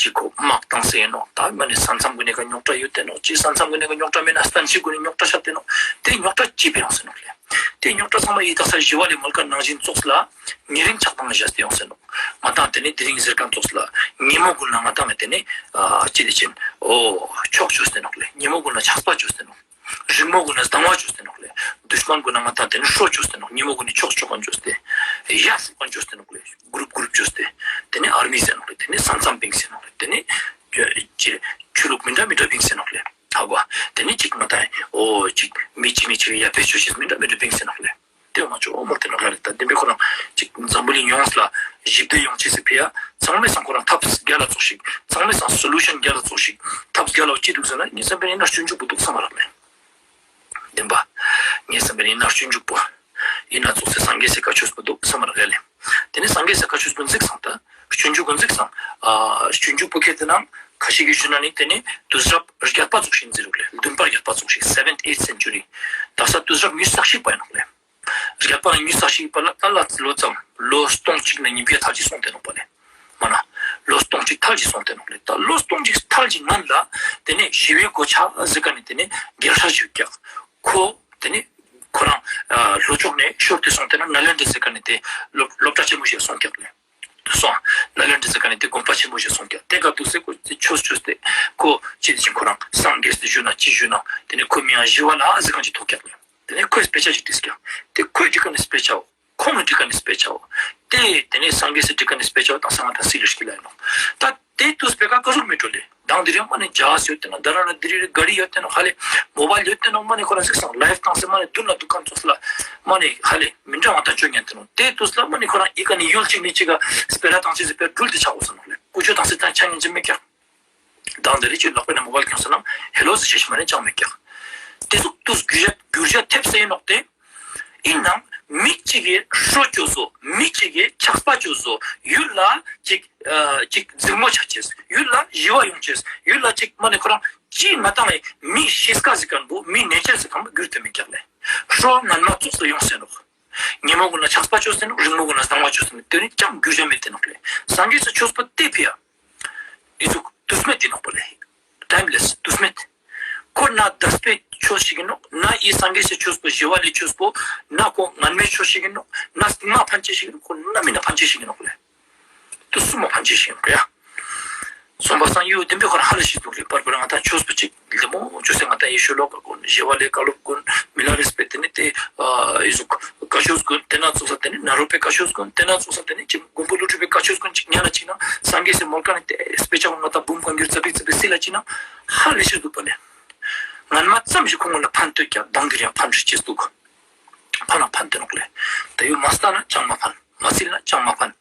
ཅིག་ཁོ་དམག་བཏང་སེ་ཡིན་ནོག། ད་མ་ནི་ས་མཚམས་གུན་ནི་ཀ་རྙོག་དྲ་ཡོད་དེ་ནོག། ཅིག་ས་མཚམས་གུན་ནི་ཀ་རྙོག་དྲ་མེད་ན་སྟན་ཤི་གུན་ནི་རྙོག་དྲ་ཤད་དེ་ནོག། ཏེ་རྙོག་དྲ་ཅི་ཕི་ཡོང་སེ་ནོག་ལེ། ཏེ་རྙོག་དྲ་ཚང་མ་ཡི་དྭགས་ས་ཞི་བ་ལྷའི་མོལ་ཁ་ནང་བཞིན་ཙོགས་ལ་ཉེ་རིང་ཆགས་སྡང་བཞག་སྟེ་ཡོང་སེ་ནོག། ང་དང་ཏེ་ནི་དེ་རིང་ཟེར་ཁན་ཙོགས་ལ་ཉེ་མོ་གུན་ལ་ང་དང་ཏེ་ནི་ཨ་ཅི་ཏེ་ཅན་འོ་ཕྱོགས་བཅོས་ཏེ་ནོག་ལེ། ཉེ་མོ་གུན་ལ་ཆགས་པ་བཅོས་ཏེ་ནོག། རིང་མོ་གུན་ལ་སྡང་བ་བཅོས་ཏེ་ནོག་ལེ། དུཤ་མན་གུན་ལ་ང་དང་ཏེ་ནི་ཧྲོ་བཅོས་ཏེ་ནོག། ཉེ་མོ་གུན་ནི་ཕྱོགས་ཕྱོགས་ཁན་བཅོས་ཏེ་ཡ་ཧྥུ་ཁན་བཅོས་ཏེ་ནོག་ལེ། གུ་རུབ་གུ་རུབ་བཅོས་ཏེ་ཏེ་ནི་ཨར་མི་ཟེར་ནོག་ལེ། ཏེ་ནི་ས་མཚམས་བིང་སེ་ནོག་ལེ། ཏེ་ནི་ཆོས་ལུགས་མི་འདྲ་མི་འདྲ་བིང་སེ་ནོག་ལེ། ཧ་གོ། ཏེ་ནི་ཅིག་ང་དང་འོ་ཅིག་མི་ཅིག་མི་ཅིག་ཡ་ཕེ་ཆོས་ཤིག་མི་འདྲ་མི་འདྲ་བིང་སེ་ནོག་ལེ། ཏེ་མ་ཆོ་མོ་ཏེ་ནོག་ལེ། ད་ཏེ་བེ་ཁོ་རང་ཅིག་འཛམ་བུ་གླིང་ཡོངས་ལ་ཞི་བདེ་ཡོང་ཅེས་སི་ཕི་ཡ་ཚང་མའི་སང་ཁོ་རང་ཐབས་རྒྱལ་ལ་ཙོགས་ཤིག། ཚང་མའི་སང་སོ་ལུ་ཤན་རྒྱལ་ལ་ཙོགས་ཤིག། ཐབས་རྒྱལ་ལ་ཅི་འདུག་ཟེར་ན་ངའི་བསམ་པའི་ནང་ན་སྤྱོད་འཇུག་པོ་འདུག་བསམ་མ་རག་ལེ། བདེན་པ། ངའི་བསམ་པའི་ནང་ན་སྤྱོད་འཇུག་པོ་ཡིན་ན་ཙོགས་སེ་སངས་རྒྱས་སི་བཀའ་ཆོས་པོ་འདུག་བསམ་མ་རག་ལེ། ཏེ་ནི་སངས་རྒྱས་སི་བཀའ་ཆོས་པོ་འཛིགས་སང་ད་སྤྱོད་འཇུག་པོ་འཛིགས་སང་ཨ་སྤྱོད་འཇུག་པོ་ཁེ་ཏེ་ན་ཁ་ཤས་ཀྱི་ཞུ་ན་ནི་ཏེ་ནི་དུས་རབས་བརྒྱད་པ་ཙོགས་ཤིག་འཛིན་རུག་ལེ། བདུན་པ་བརྒྱད་པ་ཙོགས་ཤིག། སེ་བེན་ཐ་ཨེ་ཐ་སེན་ཅུ་རི། དག་ས་དུས་རབས་ཉི་ཤུ་རྩ་གཅིག་པ་ཡིན་ནོག་ལེ། བརྒྱད་པ་ནི་ཉི་ཤུ་རྩ་གཅིག་པ་ལ་ད་ལ་ལོ་ཙམ་ལོ་སྟོང་གཅིག་ནེ་ཉིས་བརྒྱ་ཐལ་གྱི་སོང་སྟེ་ནོག་པ་ལེ། མ་ན་ལོ་སྟོང་གཅིག་ཐལ་གྱི་སོང་སྟེ་ནོག་ལེ། ད་ལོ་སྟོང་གཅིག་ཐལ་གྱི་ནང་ལ་ཏེ་ནི་ཞི་བའི་གོ་ཆ་ཟེར་ཁན་ནི་ཏེ་ནི་རྒྱལ་སྲས་ཞིག་ཀྱག། ཁོ་ཏེ་ནི་ཁོ་རང་ལྷོ་ཕྱོགས་ནེ་ཤོར་ཏེ་སོང་སྟེ་ན་ནཱ་ལེནྡྲ་ཟེར་ཁན་ནི་ཏེ་སློབ་སློབ་གྲྭ་ཆེན་མོ་ཞིག་སོང་ཀྱག་ལེ། སོང་། ནཱ་ལེནྡྲ་ཟེར་ཁན་ནི་ཏེ་དགོན་པ་ཆེན་མོ་ཞིག་སོང་ཀྱག། ཏེ་ག་དུག་སེ་ཁོ་ཏེ་ཆོས་ཅོས་ཏེ་ཁོ་ཅི་ཏེ་ཅིག་ཁོ་རང་སངས་རྒྱས་ཏེ་ཞུ་ན་ཅི་ཞུ་ན་ཏེ་ནི་ཁོའི་མིང་ང་ཞི་བ་ལྷ་ཟེར་ཁན་ཅིག་ཐོགས་ཀྱག་ལེ། ཏེ་ནི་ཁོས་དཔེ་ཆ་ཞིག་བྲིས་ཀྱག། ཏེ་ཁོས་བྲི་ཁན་ནི་དཔེ་ཆའོ། ཁོང་ངི་བྲི་ཁན་ནི་དཔེ་ཆའོ། ཏེ་ཏེ་ནི་སངས་རྒྱས་སི་བྲི་ཁན་ནི་དཔེ་ཆའོ་དང་སང་ང་ད་སི་ལི་ཤི་ལ་ཡིན་ནོག། ད་ཏེ་དུས་པེ་ཀ་ཀ་ཟུག་མི་འགྲོ་ལེ། དང་དེ་རིང་མ་ནི་ཇ་ཧཱ་ཟི་ཡོད་དེ་ནོག། ད་ར་ན་དེ་རིང་ག་རི་ཡོད་དེ་ནོག། ཧ་ལེ་མོ་བཱའིལ་ཡོད་དེ་ནོག། མ་ནི་ཁོ་རང་ཟིག་སང་ལའིབ་བཏང་སེ་མ་ནི་དུན་ལ་དུག་ཁན་ཙོགས་ལ་མ་ནི་ཧ་ལེ་མི་འདྲ་བ་ད་ཅོ་ཉན་དེ་ནོག། ཏེ་དུས་ལ་མ་ནི་ཁོ་རང་ཨི་ཀ་ནི་ཡུལ་ཅིག་ནེ་ཅིག་ག་སྤེ་ར་བཏང་ཅེས་སི་སྤེ་ར་འགྲུལ་ཏེ་ཆ་གོས་ས་ནོག་ལེ། ཀུ་ཅོ་བཏང་སེ་ད་ཆ་ཉན་ཅེས་མེད་ཀྱག། དང་དེ་རིང་ཅིག་ལག་པའི་ནང་མོ་བཱའིལ་ཁྱོངས་ན་ཧེ་ལོ་ཟེར་ཅེས་ཤིག་མ་ནེ་ཅང་མེད་ཀྱག། དེ་ཟུག་ཏུས་གུར་ཞ་གུར་ཞ་ཐེབས་སེ་ཨིན་ནོག་སྟེ། ཨིན་ནའང་མི་གཅིག་གི་ཧྲོ་ཅོས་སོ། མི་གཅིག་གི་ཆགས་པ་ཅོས་སོ། ཡུལ་ལ་ཅིག་ཨ་ཅིག་འཛིང་མོ་ཆ་ཅེས། ཡུལ་ལ་ཞི་བ་ཡོང་ཅེས། ཡུལ་ལ་ཅིག་མ་ནེ་ཁོ་རང་ཅི་ང་ཏང་ཨེ་མི་ཤེས་ཀ་ཟེར་ཁན་བོ་མི་ནེ་ཅར་ཟེར་ཁན་བོ་གྱུར་ཏེ་མེད་ཀྱག་ལེ། ཧྲོ་སྔན་མ་ཙོགས་སུ་ཡོང་སེ་ནོག། ཉེ་མོ་གུན་ལ་ཆགས་པ་ཅོས་སེ་ནོག། རིང་མོ་གུན་ལ་སྣང་བ་ཅོས་སེ་ནོག། དེ་ནི་ཅང་གུར་ཞ་མེད་དེ་ནོག་ལེ། སངས་རྒྱས་སི་ཆོས་པོ་དེ་ཕི་ཡ། ཨི་ཟུག་དུས་མེད་དེ་ནོག་པ་ལེ། ཊའིམ་ལེས་དུས་མེད། ཁོ་ན་འདས་པའི་ཆོས་ཤིག་ཨིན་ནོག། ན་ཨི་སངས་རྒྱས་སི་ཆོས་པོ་ཞི་བ་ལྷའི་ཆོས་པོ། ན་ཁོ་སྔན་མའི་ཆོས་ཤིག་ཨིན་ནོག། ན་སྟིང་མ་ཕན་ཅེས་ཤིག་ཨིན་ནོག། ཁོ་ན་མི་ན་ཕན་ཅེས་ཤིག་ཨིན་ནོག་ལེ། དུས་གསུམ་མ་ཕན་ཅེས་ཤིག་ཨིན་ནོག་ཡ། སོང་པ་སང་ཡུལ་བདེན་པའི་ཁོ་རང་ཧ་ལས་ཤིག་འདུག་ལེ། པར་པར་ང་ཏང་ཆོས་པོ་ཅིག་ལེ་མོ་ཅོས་སེ་ང་ཏང་ཡེ་ཤེས་ལོ་ཀ་གུན་ཞི་བ་ལྷའི་བཀའ་སློབ་གུན་མི་ལ་རས་པའི་དེ་ནི་དེ་ཨ་ཨི་ཟུག་བཀའ་ཆོས་གུན་དེ་ན་ཙོགས་ས་དེ་ནི་ནཱ་རོ་པའི་བཀའ་ཆོས་གུན་དེ་ན་ཙོགས་ས་དེ་ནི་ཅིག་མགོན་པོ་ཀླུ་སྒྲུབ་པའི་བཀའ་ཆོས་གུན་ཅིག་ཉན་ན་ཅིག་ན་སངས་རྒྱས་སི་མོལ་ཁན་ནི་དེ་དཔེ་ཆ་ང་ཏང་འབུམ་བཀའ་འགྱུར་རྩ་བརྒྱད་རྩ་བརྒྱད་སིལ་ལ་ཅིག་ན་ཧ་ལས་ཤིག་འདུག་པ་ལེ། སྔན་མ་ཙམ་ཞིག་ཁོང་གུན་ལ་ཕན་ཐོགས་ཀྱང་མདང་གི་རིང་ཕན་ཅེས་འདུག། ཕན་ན་ཕན་ཏེ་ནོག་ལེ། ད་ཡོད་མ་སྟན་ན་ཅང་མ་ཕན། མ་སིལ་ན་ཅང་མ་ཕན།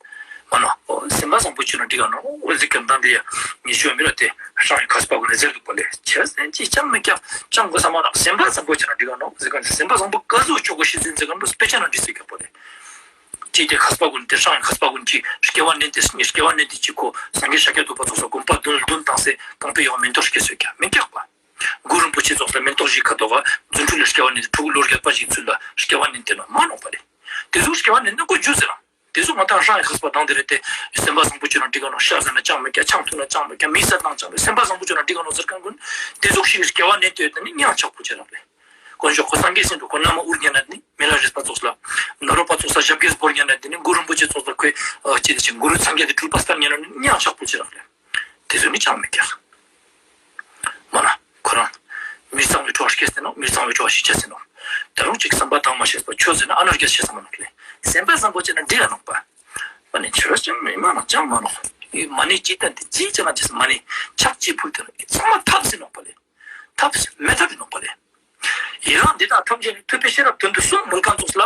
མ་ན་འོ་སེམས་པ་བཟང་པོ་ཅོས་ན་འགྲིག་ག་ནོག་འོ་ཟེར་ཁན་དང་དེ་ཡ་ཉེ་ཞོ་མི་ར་དེ་ཧྲང་ཧེ་མཁས་པ་གུན་ནི་ཟེར་འདུག་པ་ལེ། ཆེ་སེན་ཅི་ཅང་མི་ཀྱག་ཅང་གོ་ས་མ་ནོག། སེམས་པ་བཟང་པོ་ཅོས་ན་འགྲིག་ག་ནོག་ཟེར་ཁན་སེམས་པ་བཟང་པོ་ག་ཟུག་ཅོ་གོས་ཤེས་ཟིན་ཟེར་ཁན་བོ་དཔེ་ཆ་ན་བྲིས་སེ་ཀྱག་པ་ལེ། ཅི་དེ་མཁས་པ་གུན་དེ་ཧྲང་ཧེ་མཁས་པ་གུན་ཅི་སྐྱེ་བ་ནན་ཏེ་སྐྱེ་བ་ནན་ཏེ་ཅི་ཁོ་སངས་རྒྱས་ཤཱཀྱ་ཐུབ་པ་ཙོགས་ས་དགོན་པ་བདུན་བདུན་བཏང་སེ་རྐང་པའི་ཡོག་མེ་ཏོག་སྐྱེས་སོ་ཀྱག་མི་ཀྱག་པ། གུ་རུ་རིན་པོ་ཆེ་ཙོགས་ལ་མེ་ཏོག་བཞི་ཁ་ཐོག་ག་རྫུ་འཕྲུལ་ལ་སྐྱེ་བ་ནན་ཏེ་ཕྲུ་གུ་ལོ་བརྒྱ་པ་ཞིག་ཚུལ་ལ་སྐྱེ་བ་ནན་ཏེ་ན་མ་ནོག་པ་ལེ། དེ་ཟུག་སྐྱེ་བ་ནན་ན་ཀོ་ཇུ་ཟེར་རང་། དེ་ཟུག་ང་ཏང་ཧྲང་ཧེ་མཁས་པ་དང་དེ་རེ་དེ་སེམས་པ་བཟང་པོ་ཅོས་ན་འགྲིག་ག་ནོག། ཤ་ཟ་ན་ཅང་མི་ཀྱག། ཆང་འཐུང་ན་ཅང་མི་ཀྱག། མི་ཟ་ན་ཅང་མི་སེམས་པ་བཟང་པོ་ཅོས་ན་འགྲིག་ག་ནོག་ཟེར་ཁན་གུན་དེ་ཟུག་ཞིག་སྐྱེ་བ་ནན་ཏེ་ཡོད་ན་ནི་ཉང་ཆག་པོ་ཅོས་རག་ལེ། དཀོན་མཆོག་ཁོ་སངས་རྒྱས་ཟེར་འགྲོ་ཁོ་ན་མ་འུར་ཉན་ན་ནི་མི་ལ་རས་པ་ཙོགས་ལ་ནཱ་རོ་པ་ཙོགས་ལ་ཞབས་སྐྱེས་བོར་ཉན་ན་དེ་ནི་གུ་རུ་རིན་པོ་ཆེ་ཙོགས་ལ་ཁོས་ཨ་ཅི་དེ་ཅིག་གུ་རུ་སངས་རྒྱས་དེ་སྤྲུལ་པ་སྟན་ཉན་ན་ནི་ཉང་ཆག་པོ་ཅོས་རག་ལེ། དེ་ཟུག་ནི་ཅང་མི་ཀྱག། མ་ན་ཁོ་རང་མི་གཙང་བའི་འཕྲོ་བ་སྐྱེས་ཟེར་ནོག། མི་གཙང་བའི་འཕྲོ་བ་ཞིག་ཆ་ཟེར་ནོག། ད་རུང་ཅིག་བསམ་པ་དང་མ་ཤེས་པ་ཆོས་ཟེར་ན་ཨ་ནར་རྒྱ་ཆེ་ས་མ་ནོག་ལེ། སེམས་པ་བཟང་པོ་ཅོས་ན་འགྲིག་ག་ནོག་པ། མ་ནི་ཆོས་ཅང་མི་མ་ན་ཅང་མ་ནོག། ཨི་མ་ནི་ཅི་ཏན་ཏེ་ཅི་ཅང་ཅི་མ་ནི་ཕྱག་ཅི་ཕུལ་ཏེ་ནོག། ཨི་ཚང་མ་ཐབས་ཟེར་ནོག་པ་ལེ། ཐབས་མེ་ཐབས་ནོག་པ་ལེ། ཡི་རང་འདི་དག་ཐམས་ཅད་ནི་ཐུབ་པའི་ཤེས་རབ་དོན་དུ་གསུངས་མོལ་ཁན་ཙོགས་ལ།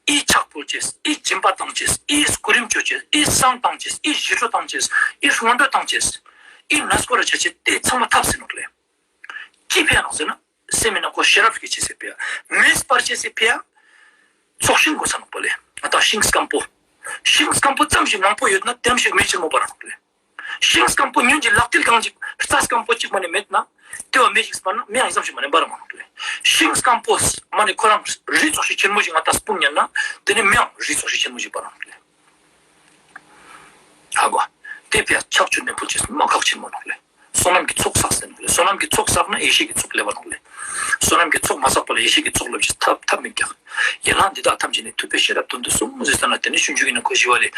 ཨི་ཕྱག་ཕུལ་ཅེས། ཨི་སྦྱིན་པ་བཏང་ཅེས། ཨི་སྐུ་རིམ་ཅོ་ཅེས། ཨི་བསང་བཏང་ཅེས། ཨི་ཞི་ཁྲོ་བཏང་ཅེས། ཨི་སྔོན་འགྲོ་བཏང་ཅེས། ཨི་ན་སྐོར་ར་ཆ་ཅེས་དེ་ཚང་མ་ཐབས་ཟེར་ནོག་ལེ། ཅི་ཕི་ཡ་ནོག་ཟེར་ན། སེམས་མི་ནང་ཁོ་ཤེས་རབ་སྐྱེ་ཅེས་སི་ཕི་ཡ། མེ་སྤར་ཅེས་སི་ཕི་ཡ། ཚོགས་ཞིང་དགོས་ས་ནོག་པ་ལེ། ང་ཏང་ཤིང་སྐམ་པོ། ཤིང་སྐམ་པོ་ཙམ་ཞིག་མང་པོ་ཡོད་ན་དེམ་ཞིག་མེ་ཆེན་མོ་འབར་ར་ནོག་ལེ། ཤིང་སྐམ་པོ་ཉུང་ཅིག་ལག་མཐིལ་གང་ཅིག་རྩ་སྐམ་པོ་ཅིག་མ་ནེ་མེད་ན། དེ་བ་མེ་ཞིག་སྤར་ན་མེ་ཡང་ཙམ་ཞིག་མ་ནེ་འབར་མ་ནོག་ལེ། ཤིང་སྐམ་པོ་མ་ནེ་ཁོ་རང་རི་ཙོགས་ཤིག་ཆེན་མོ་ཞིག་ང་ཏང་སྤུངས་ཉན་ན། དེ་ནི་མེ་ཡང་རི་ཙོགས་ཤིག་ཆེན་མོ་ཞིག་འབར་ར་ནོག་ལེ། ཧ་གོ། དེ་ཕི་ཡ་ཕྱག་མཆོད་མེ་ཕུལ་ཅེས་མ་ཁག་ཆེན་མོ་ནོག་ལེ། བསོད་ནམས་ཀྱི་ཚོགས་བསགས་ཟེར་ནོག་ལེ། བསོད་ནམས་ཀྱི་ཚོགས་བསགས་ན་ཡེ་ཤེས་ཀྱི་ཚོགས་སླེབ་བ་ནོག་ལེ། བསོད་ནམས་ཀྱི་ཚོགས་མ་བསགས་པ་ལ་ཡེ་ཤེས་ཀྱི་ཚོགས་སླེབ་ཅེས་ཐབས་ཐབས་མེད་ཀྱག། ཡན་ལག་འདི་དག་ཐམས་ཅད་ནི་ཐུབ་པའི་ཤེས་རབ་དོན་དུ་གསུངས་ཟེར་ན་དེ་ནི་སྤྱོད་འཇུག་གི་ནང་ཁོ་ཞི་བ་ལྷའི་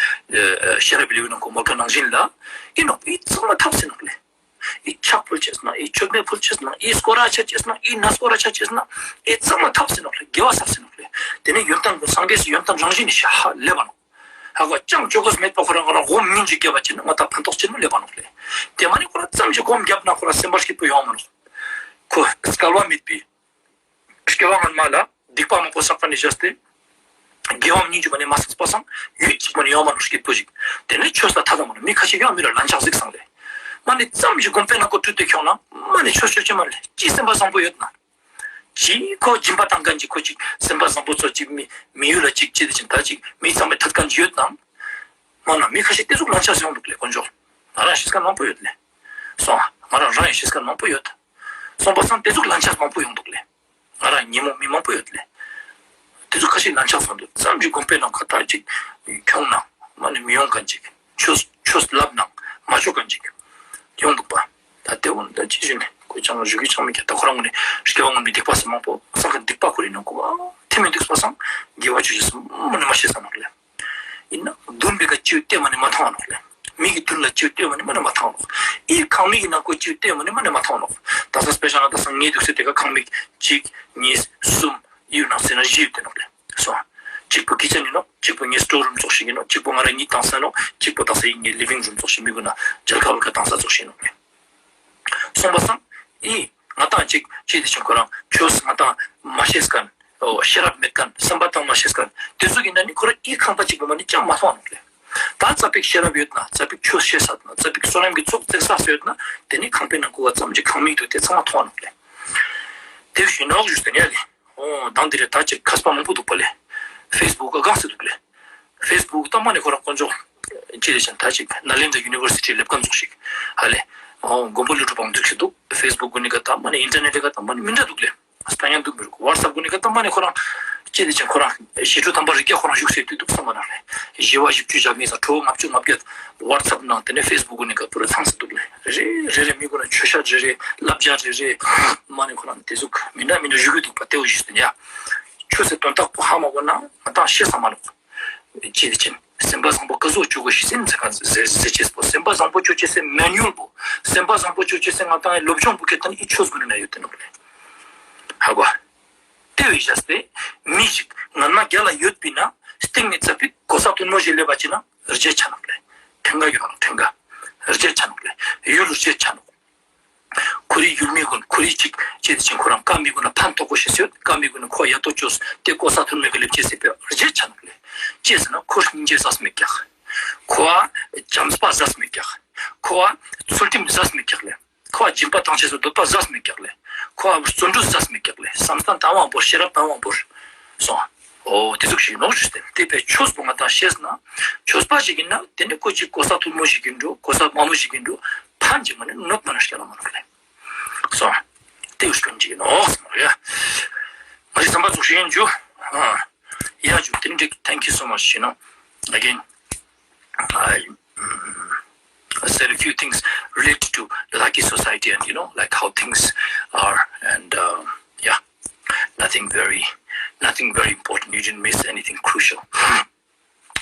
ཤེས་རབ་ལེའུའི་ནང་ཁོ་མོལ་ཁན་ནང་བཞིན་ལ། ཨི་ནོག་ཨི་ཚང་མ་ཐབས་ཟེར་ནོག་ལེ། ཨི་ཕྱག་ཕུལ་ཅེས་ན། ཨི་མཆོད་མེ་ཕུལ་ཅེས་ན། ཨི་སྐོར་ར་ཆ་ཅེས་ན། ཨི་ན་སྐོར་ར་ཆ་ཅེས་ན། ཨི་ཚང་མ་ཐབས་ཟེར་ནོག་ལེ། དགེ་བ་བསགས་ཟེར་ནོག་ལེ། དེ་ནི་ཡོན་ཏན་གུན་སངས་རྒྱས་སི་ཡོན་ཏན་རང་བཞིན་ནི་ཤ་ཧ་ལེབ་བ་ནོག། ཧ་གོ། ཅང་ཅོ་གོས་མེད་པ་ཁོ་རང་ཁོ་རང་སྒོམ་ཉུང་ཅིག་རྒྱབ་པ་ཅིག་ན་ང་ཏང་ཕན་ཐོགས་ཆེན་མོ་ལེབ་བ་ནོག་ལེ། དེ་མ་ནེ་ཁོ་རང་ཙམ་ཞིག་སྒོམ་རྒྱབ་ན་ཁོ་རང་སེམས་པ་སྐྱིད་པོ་ཡོང་མ་ནོག། ཁོ་སྐལ་བ་མེད་པའི་སྐྱེ་བ་སྔོན་མ་ལ་སྡིག་པ་མང་པོ་བསགས་པ་ནེ་བཞག་སྟེ། དགེ་བ་སྙིང་རྗེ་མ་ནེ་མ་བསགས་པ་སང་ཡུད་ཅིག་མ་ནེ་ཡོང་མ་ནོག་སྐྱིད་པོ་ཞིག། དེ་ནེ་ཆོས་ལ་ཐད་མ་ནོག། མི་ཁ་ཤས་ཀྱང་མི་ལ་ལན་ཆགས་ཟིག་སང་ལེ། མ་ནེ་ཙམ་ཞིག་སྒོམ་པའི་ནང་ཁོ་དྲུད་དེ་ཁྱོང་ན་མ་ནེ་ཆོས་ཆོས་ཅི་མ་ལེ་ཅི་སེམས་པ་བཟང་པོ་ཡོད་ན། ཅི་ཁོ་སྦྱིན་པ་བཏང་ཁན་ཅིག་ཁོ་ཅིག་སེམས་པ་བཟང་པོ་ཚོ་ཅིག་མི་མི་ཡུལ་ལ་ཅིག་ཅི་དེ་ཅིག་ད་ཅིག་མི་ཚང་མའི་ཐད་ཁན་ཅིག་ཡོད་ན། མ་ན་མི་ཁ་ཤས་དེ་ཟུག་ལན་ཆགས་ཡོང་འདུག་ལེ་དཀོན་མཆོག། ང་རང་ཤེས་ཁན་མང་པོ་ཡོད་ལེ། སོང་ང་རང་རང་ཡང་ཤེས་ཁན་མང་པོ་ཡོད། སོང་པ་སང་དེ་ཟུག་ལན་ཆགས་མང་པོ་ཡོང་འདུག་ལེ། ང་རང་ཉེ་མོ་མི་མང་པོ་ཡོད་ལེ། དེ་ཚོ་ཁ་ཤས་ལན་ཆགས་སོང་འདུག། ཙམ་ཞིག་དགོན་པའི་ནང་ཁ་ཐག་ཅིག་ཁྱོང་ན་མ་ནེ་མི་ཡོང་ཁན་ཅིག། ཆོས་ཆོས་ལབ་ནང་མ་ཆོག་ཁན་ཅིག་ཡོང་འདུག་པ། ད་དེ་འོ་ད་ཅི་ཞུ་ནི་ཁོ་ཅང་ཞུ་གི་ཅང་མེད་ཀྱག། ད་ཁོ་རང་ངོས་ནེ་སྐྱེ་བ་སྔོན་མའི་སྡིག་པ་སེ་མང་པོ་བསགས་ཁན་སྡིག་པ་ཁོ་རེ་ནང་ཁོ་ཨ་ཐེ་མེད་འདུག་པ་སང་དགེ་བ་ཅོ་ཅེས་མ་ནེ་མ་ཤེས་ས་ནོག་ལེ། ཡིན་ན་མདུན་པའི་ཀ་ཅིའུ་ལྟོས་མ་ནེ་མ་ཐང་བ་ནོག་ལེ། མིག་གི་མདུན་ལ་ཅིའུ་ལྟོས་མ་ནེ་མ་ནེ་མ་ཐང་བ་ནོག། ཨི་ཁང་མིག་གི་ནང་ཁོ་ཅིའུ་ལྟོས་མ་ནེ་མ་ནེ་མ་ཐང་བ་ནོག། ད་ས་དཔེ་བཞག་ན་ད་ས་ངའི་འདུག་སེ་དེ་ཀ་ཁང་མིག་གཅིག་གཉིས་གསུམ་ཡོད་ན་ཟེར་ན་བཞི་ཡོད་དེ་ནོག་ལེ། སོང་། གཅིག་པོ་ཀི་ཅན་ཡིན་ནོག། གཅིག་པོ་ངའི་སི་ཊོར་རུམ་ཙོགས་ཤིག་ཡིན་ནོག། གཅིག་པོ་ང་རང་གཉིད་བཏང་ས་ནོག། གཅིག་པོ་ད་ས་ཡིན་ངའི་ལི་བིང་རུམ་ཙོགས་ཤིག་མི་གུན་ན་མཇལ་ཁ་བལ་ཁ་བཏང་ས་ཙོགས་ཤིག་ཡིན་ནོག་ལེ། སོང་པ་སང་ཨི་ང་ཏང་ཅིག་ཅི་དེ་ཅིག་ཁོ་རང་ཆོས་ང་ཏང་མ་ཤེས་ཁན། འོ་ཤེས་རབ་མེད་ཁན་བསམ་པ་བཏང་མ་ཤེས་ཁན་དེ་ཚོ་གི་ནང་ནེ་ཁོ་རང་ཨི་ཁང་པ་གཅིག་པོ་མ་ནེ་ཅང་མ་མཐོང་བ་ནོག་ལེ། ད་ཙ་པིག་ཤེས་རབ་ཡོད་ན་ཙ་པིག་ཆོས་ཤེས་ས་ན་ཙ་པིག་བསོད་ནམས་ཀྱི་ཚོགས་བརྩེགས་ས་ཡོད་ན་དེ་ནི་ཁང་པའི་ནང་ཁུག་པ་ཙམ་གྱི་ཁང་མིག་ཏུ་དེ་ཚང་མ་མཐོང་ནོག་ལེ། དེ་བཞིན་ནོག་ཞུས་ཏེ་ཡ་ལེ། འོ་དང་དེ་རེ་ད་ཅིག་མཁས་པ་མང་པོ་འདུག་པ་ལེ། ཕེས་བུག་ག་གང་སེ་འདུག་ལེ། ཕེས་བུག་ད་མ་ནི་ཁོ་རང་དཀོན་མཆོག་ཅི་རེ་ཅན་ད་ཅིག་ནཱ་ལེནྡྲ་ཡུ་ནི་ཝར་སི་ཊི་སླེབས་མཁན་ཙོགས་ཤིག་ཧ་ལེ། འོ་མགོན་པོ་ཀླུ་སྒྲུབ་པའང་འདུག་ཤེས་འདུག་ཕེས་བུག་གུན་ནི་ཀ་ད་མ་ནི་ཨིན་ཊར་ནེཊ་ཀ་ད་མ་ནི་མི་འདྲ་འདུག་ལེ། སྤང་ཡང་འདུག་མི་རུག་ཝཊ་སེབ་གུན་ནི་ཀ་ད་མ་ནི་ཁོ་རང་ཅི་རེ་ཅན་ཁོ་རང་ཞི་ཁྲོ་དམ་པ་རི་རྒྱ་ཁོ་རང་བཞུགས་སེ་དུས་འདུག་བསམ་མ་ནང་ལེ། ཞི་བ་བཞི་བཅུ་ཞེ་གཉིས་སང་ཁྲོ་བོ་ལྔ་བཅུ་ང་བརྒྱད་ཝཊ་སེབ་ནང་དེ་ནས་ཕེས་བུག་གུན་ནི་ཀ་པུ་ར་ཚང་སེ་འདུག་ལེ། རེ་རེ་རེ་མི་གུན་ན་ཆོས་ཤ་རེ་རེ་བསླབ་བྱ་རེ་རེ་མ་ནི་ཁོ་རང་དེ་ཟུག་མི་འདྲ་མི་འདྲ་བཞུགས་ཀྱི་འདུག་པ་དེ་བོ་ཞུས་ཏེ་ཡ། ཆོས་སི་དོན་དག་པོ་ཧ་མ་གོ་ན་ང་ཏང་ཤེས་ས་མ་ནོག་ཅི་རེ་ཅན་སེམས་པ་བཟང་པོ་ཀ་ཟུག་ཅོ་དགོས་ཤེས་ཟེར་ཟེར་ཅེས་པོ་སེམས་པ་བཟང་པོ་ཅོ་ཅེས་སི་མེ་ནུ་ཨལ་པོ་སེམས་པ་བཟང་པོ་ཅོ་ཅེས་སི་ང་ཏང་སློབ་སྦྱོང་པོ་ཁེ་ཏེ་ནི་ཨི་ཆོས་གུན་ནི་ན་ཡོད་དེ་ནོག་ལེ། ཧ་གོ། དེ་བས་བཞག་སྟེ་མི་ཞིག་ངན་མ་རྒྱལ་ལ་ཡོད་པས་ན་སྟེང་ནས་ཙ་པིག་གོ་ས་མཐོན་མོ་ཞིག་སླེབས་པ་ཅིག་ན་རྗེད་ཆ་ནོག་ལེ། ཕྲེང་ཀ་ཡོད་ནོག་ཕྲེང་ཀ་རྗེད་ཆ་ནོག་ལེ། ཡུལ་རྗེད་ཆ་ནོག་ཁོ་རེ་ཡུལ་མི་གུན་ཁོ་རེ་ཅིག་ཅི་རེ་ཅན་ཁོ་རང་ཀ་མི་གུན་ན་ཕན་ཐོགས་དགོས་ཤེས་ཡོད། ཀ་མི་གུན་ན་ཁོ་ཡ་ཏོ་ཅོས་ཏེ་གོ་ས་མཐོན་མོ་གི་སླེབས་ཅེས་སི་ཕིའ་རྗེད་ཆ་ནོག་ལེ། ཅི་ཟེར་ན་ཁོ་སྙིང་རྗེ་ཟ་ས་མེད་ཀྱག་ཁོ་བྱམས་པ་ཟ་ས་མེད་ཀྱག་ཁོ་ཚུལ་ཁྲིམས་ཟ་ས་མེད་ཀྱག་ལེ། ཁོ་སྦྱིན་པ་བཏང་ཅེས་སི་འདོད་པ་ཟ་ས་མེད་ཀྱག་ལེ། ཁོ་བརྩོན་འགྲུས་ཟ་ས་མེད་ཀྱག་ལེ། བསམ་གཏན་དང་བ་བོར་ཤེས་རབ་དང་བ་བོར་སོང་། འོ་དེ་ཟུག་ཞིག་ནོག་ཞུས་ཏེ་དེ་བས་ཆོས་པོ་ང་ཏང་ཤེས་ན་ཆོས་པ་ཞིག་ཡིན་ན་དེ་ནི་ཁོ་ཅིག་གོ་ས་མཐོན་མོ་ཞིག་ཡིན་འགྲོ་གོ་ས་དམའ་མོ་ཞིག་ཡིན་འགྲོ་ཕན་ཅིག་མ་ནི་གནོད་མ་ནི་སྐྱེ་ལ་མ་ནོག་ལེ། སོང་། དེ་བས་སྐྱོན་ཅིག་ནོག་སོང་ཡ། མ་རི་བསམ་པ་ཙོགས་ཤིག་ཡིན་ཇུ། ཨ་ཡ་ཇུ་དེ་ནི་འགྲིག Thank you so much you know again I said a few things related to Ladakhi society and you know, like how things are and uh, yeah, nothing very, nothing very important. You didn't miss anything crucial.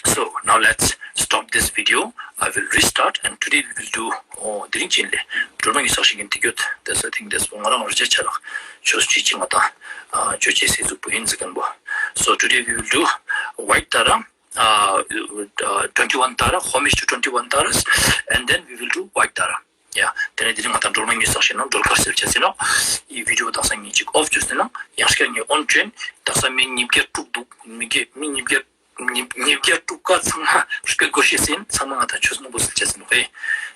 So now let's stop this video. I will restart and today we will do oh, དེ་རིང་ཅིག་ལེ། སྒྲོལ་མ་ཉི་ཤུ་རྩ་གཅིག་གི་འདི་རྒྱུད་དེ་ས་ཐིང་དེ་སོང་ང་རང་རྗེད་ཆ་རག་ཆོས་ཅིག་ཅིག་ང་ཏང་ཅོ་ཅེས་སི་ཟུག་པོ་ཡིན་ཟེར་མཁན་པོ། So today we will do White Tara uh, uh, twenty-one Tara, homage to twenty-one Taras, and then we will do White Tara. Yeah, དེ་ནས་དེ་རིང་ང་ཏང་སྒྲོལ་མ་ཉི་ཤུ་རྩ་གཅིག་ནང་སྒྲོལ་དཀར་ཟེར་ཆ་ཟེར་ནོག་ཡི་བི་ཌི་ཡོ་དག་ས་ཉིན་ཅིག་ཨོཕ་ཅོས་ཟེར་ན་ཡང་སྐྱར་ངས་ཨོན་ཅོས་ཡིན། དག་ས་མི་ཉིས་བརྒྱ་དྲུག་འདུག་མི་བརྒྱ་མི་ཉིས་བརྒྱ་ཉིས་ཉིས་བརྒྱ་དྲུག་ཀ་ཚང་མ་སྐད་དགོས་ཤེས་ཟེར་ཚང་མ་ང་ཏང་ཆོས་མང་པོ་ཟེར་ཆ་ཟེར་ནོག་ཧེ།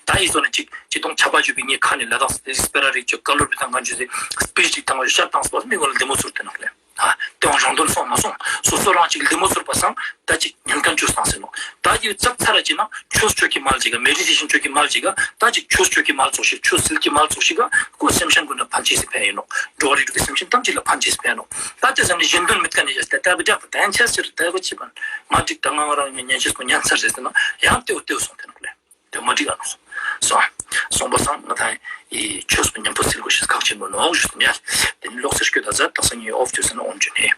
ད་ཡི་སོ་ནས་ཅིག་ཅི་དོང་ཆ་པ་ཅོས་པའི་ངའི་ཁ་ནས་ལ་དྭགས་སི་སྤེ་ར་རིག་ཅོ་ཀ་ལོར་བི་དང་གང་ཅོས་ཟེར་སྤེ་ཅིག་དང་ཤར་དང་སྤོ་མི་ངོ་ལ་བདེ་མོ་ཚོར་ཏེ་ནོག་ལེ། ཨ་དེའང་རང་དོན་སོང་མ་སོང་སོ་སོ་རང་ཅིག་ལྡེ་མོ་ཚོར་པ་སང་ད་ཅིག་ཉན་མཁན་ཅོས་སང་ཟེར་ནོག་ད་ཅིག་ཙག་ཚར་ར་ཅིག་ན་ཆོས་ཅོ་གི་མལ་ཅིག་ག་མེ་ཌི་ཊེ་ཤན་ཅོ་གི་མལ་ཅིག་ག་ད་ཅིག་ཆོས་ཅོ་གི་མལ་ཙོགས་ཤིག་ཆོས་སིལ་གི་མལ་ཙོགས་ཤིག་ག་ཁོ་སེམས་ཅན་གུན་ལ་ཕན་ཅེས་སི་ཕན་ཡིན་ནོག་འགྲོ་བ་རིགས་དྲུག་གི་སེམས་ཅན་ཐམས་ཅད་ལ་ཕན་ཅེས་སི་ཕན་ཡིན་ནོག་ད་དེ་ཟ་ནི་གཞན་དོན་མེད་མཁན་ནི་ཡ་ད་ད་བི་ཏྲག་པ་ད་ཡང་ཆེས་ཟེར་ད་གོ་ཅི་པན་མ་འགྲིག་ད་ང་ང་རང་ཉན་ཆེས་པོ་ཉན་ཚར་ཟེར་ཟེར་ན་ཡང་ཏེའུ་ཏེའུ་སོང་སྟེ་ནོག་ལེ། དེ་མ་འགྲིག་ག་ནོག་སོང་སོང་པ་སང་ང་ཏང་ཡི་ཆོས་པོ་ཉམ་པོ་སིལ་དགོས་ཤེས་ཁག་ཆེན་པོ་ནོག་ཞུས་ཏེ་ཡ། དེ་ནི་ལོག་སེ་སྐྱོད་ད་ཟ་དག་ས་ངས་ཨོཕ་ཅོས་ཟེར་ན་ཨོན་ཅོས་ཡིན།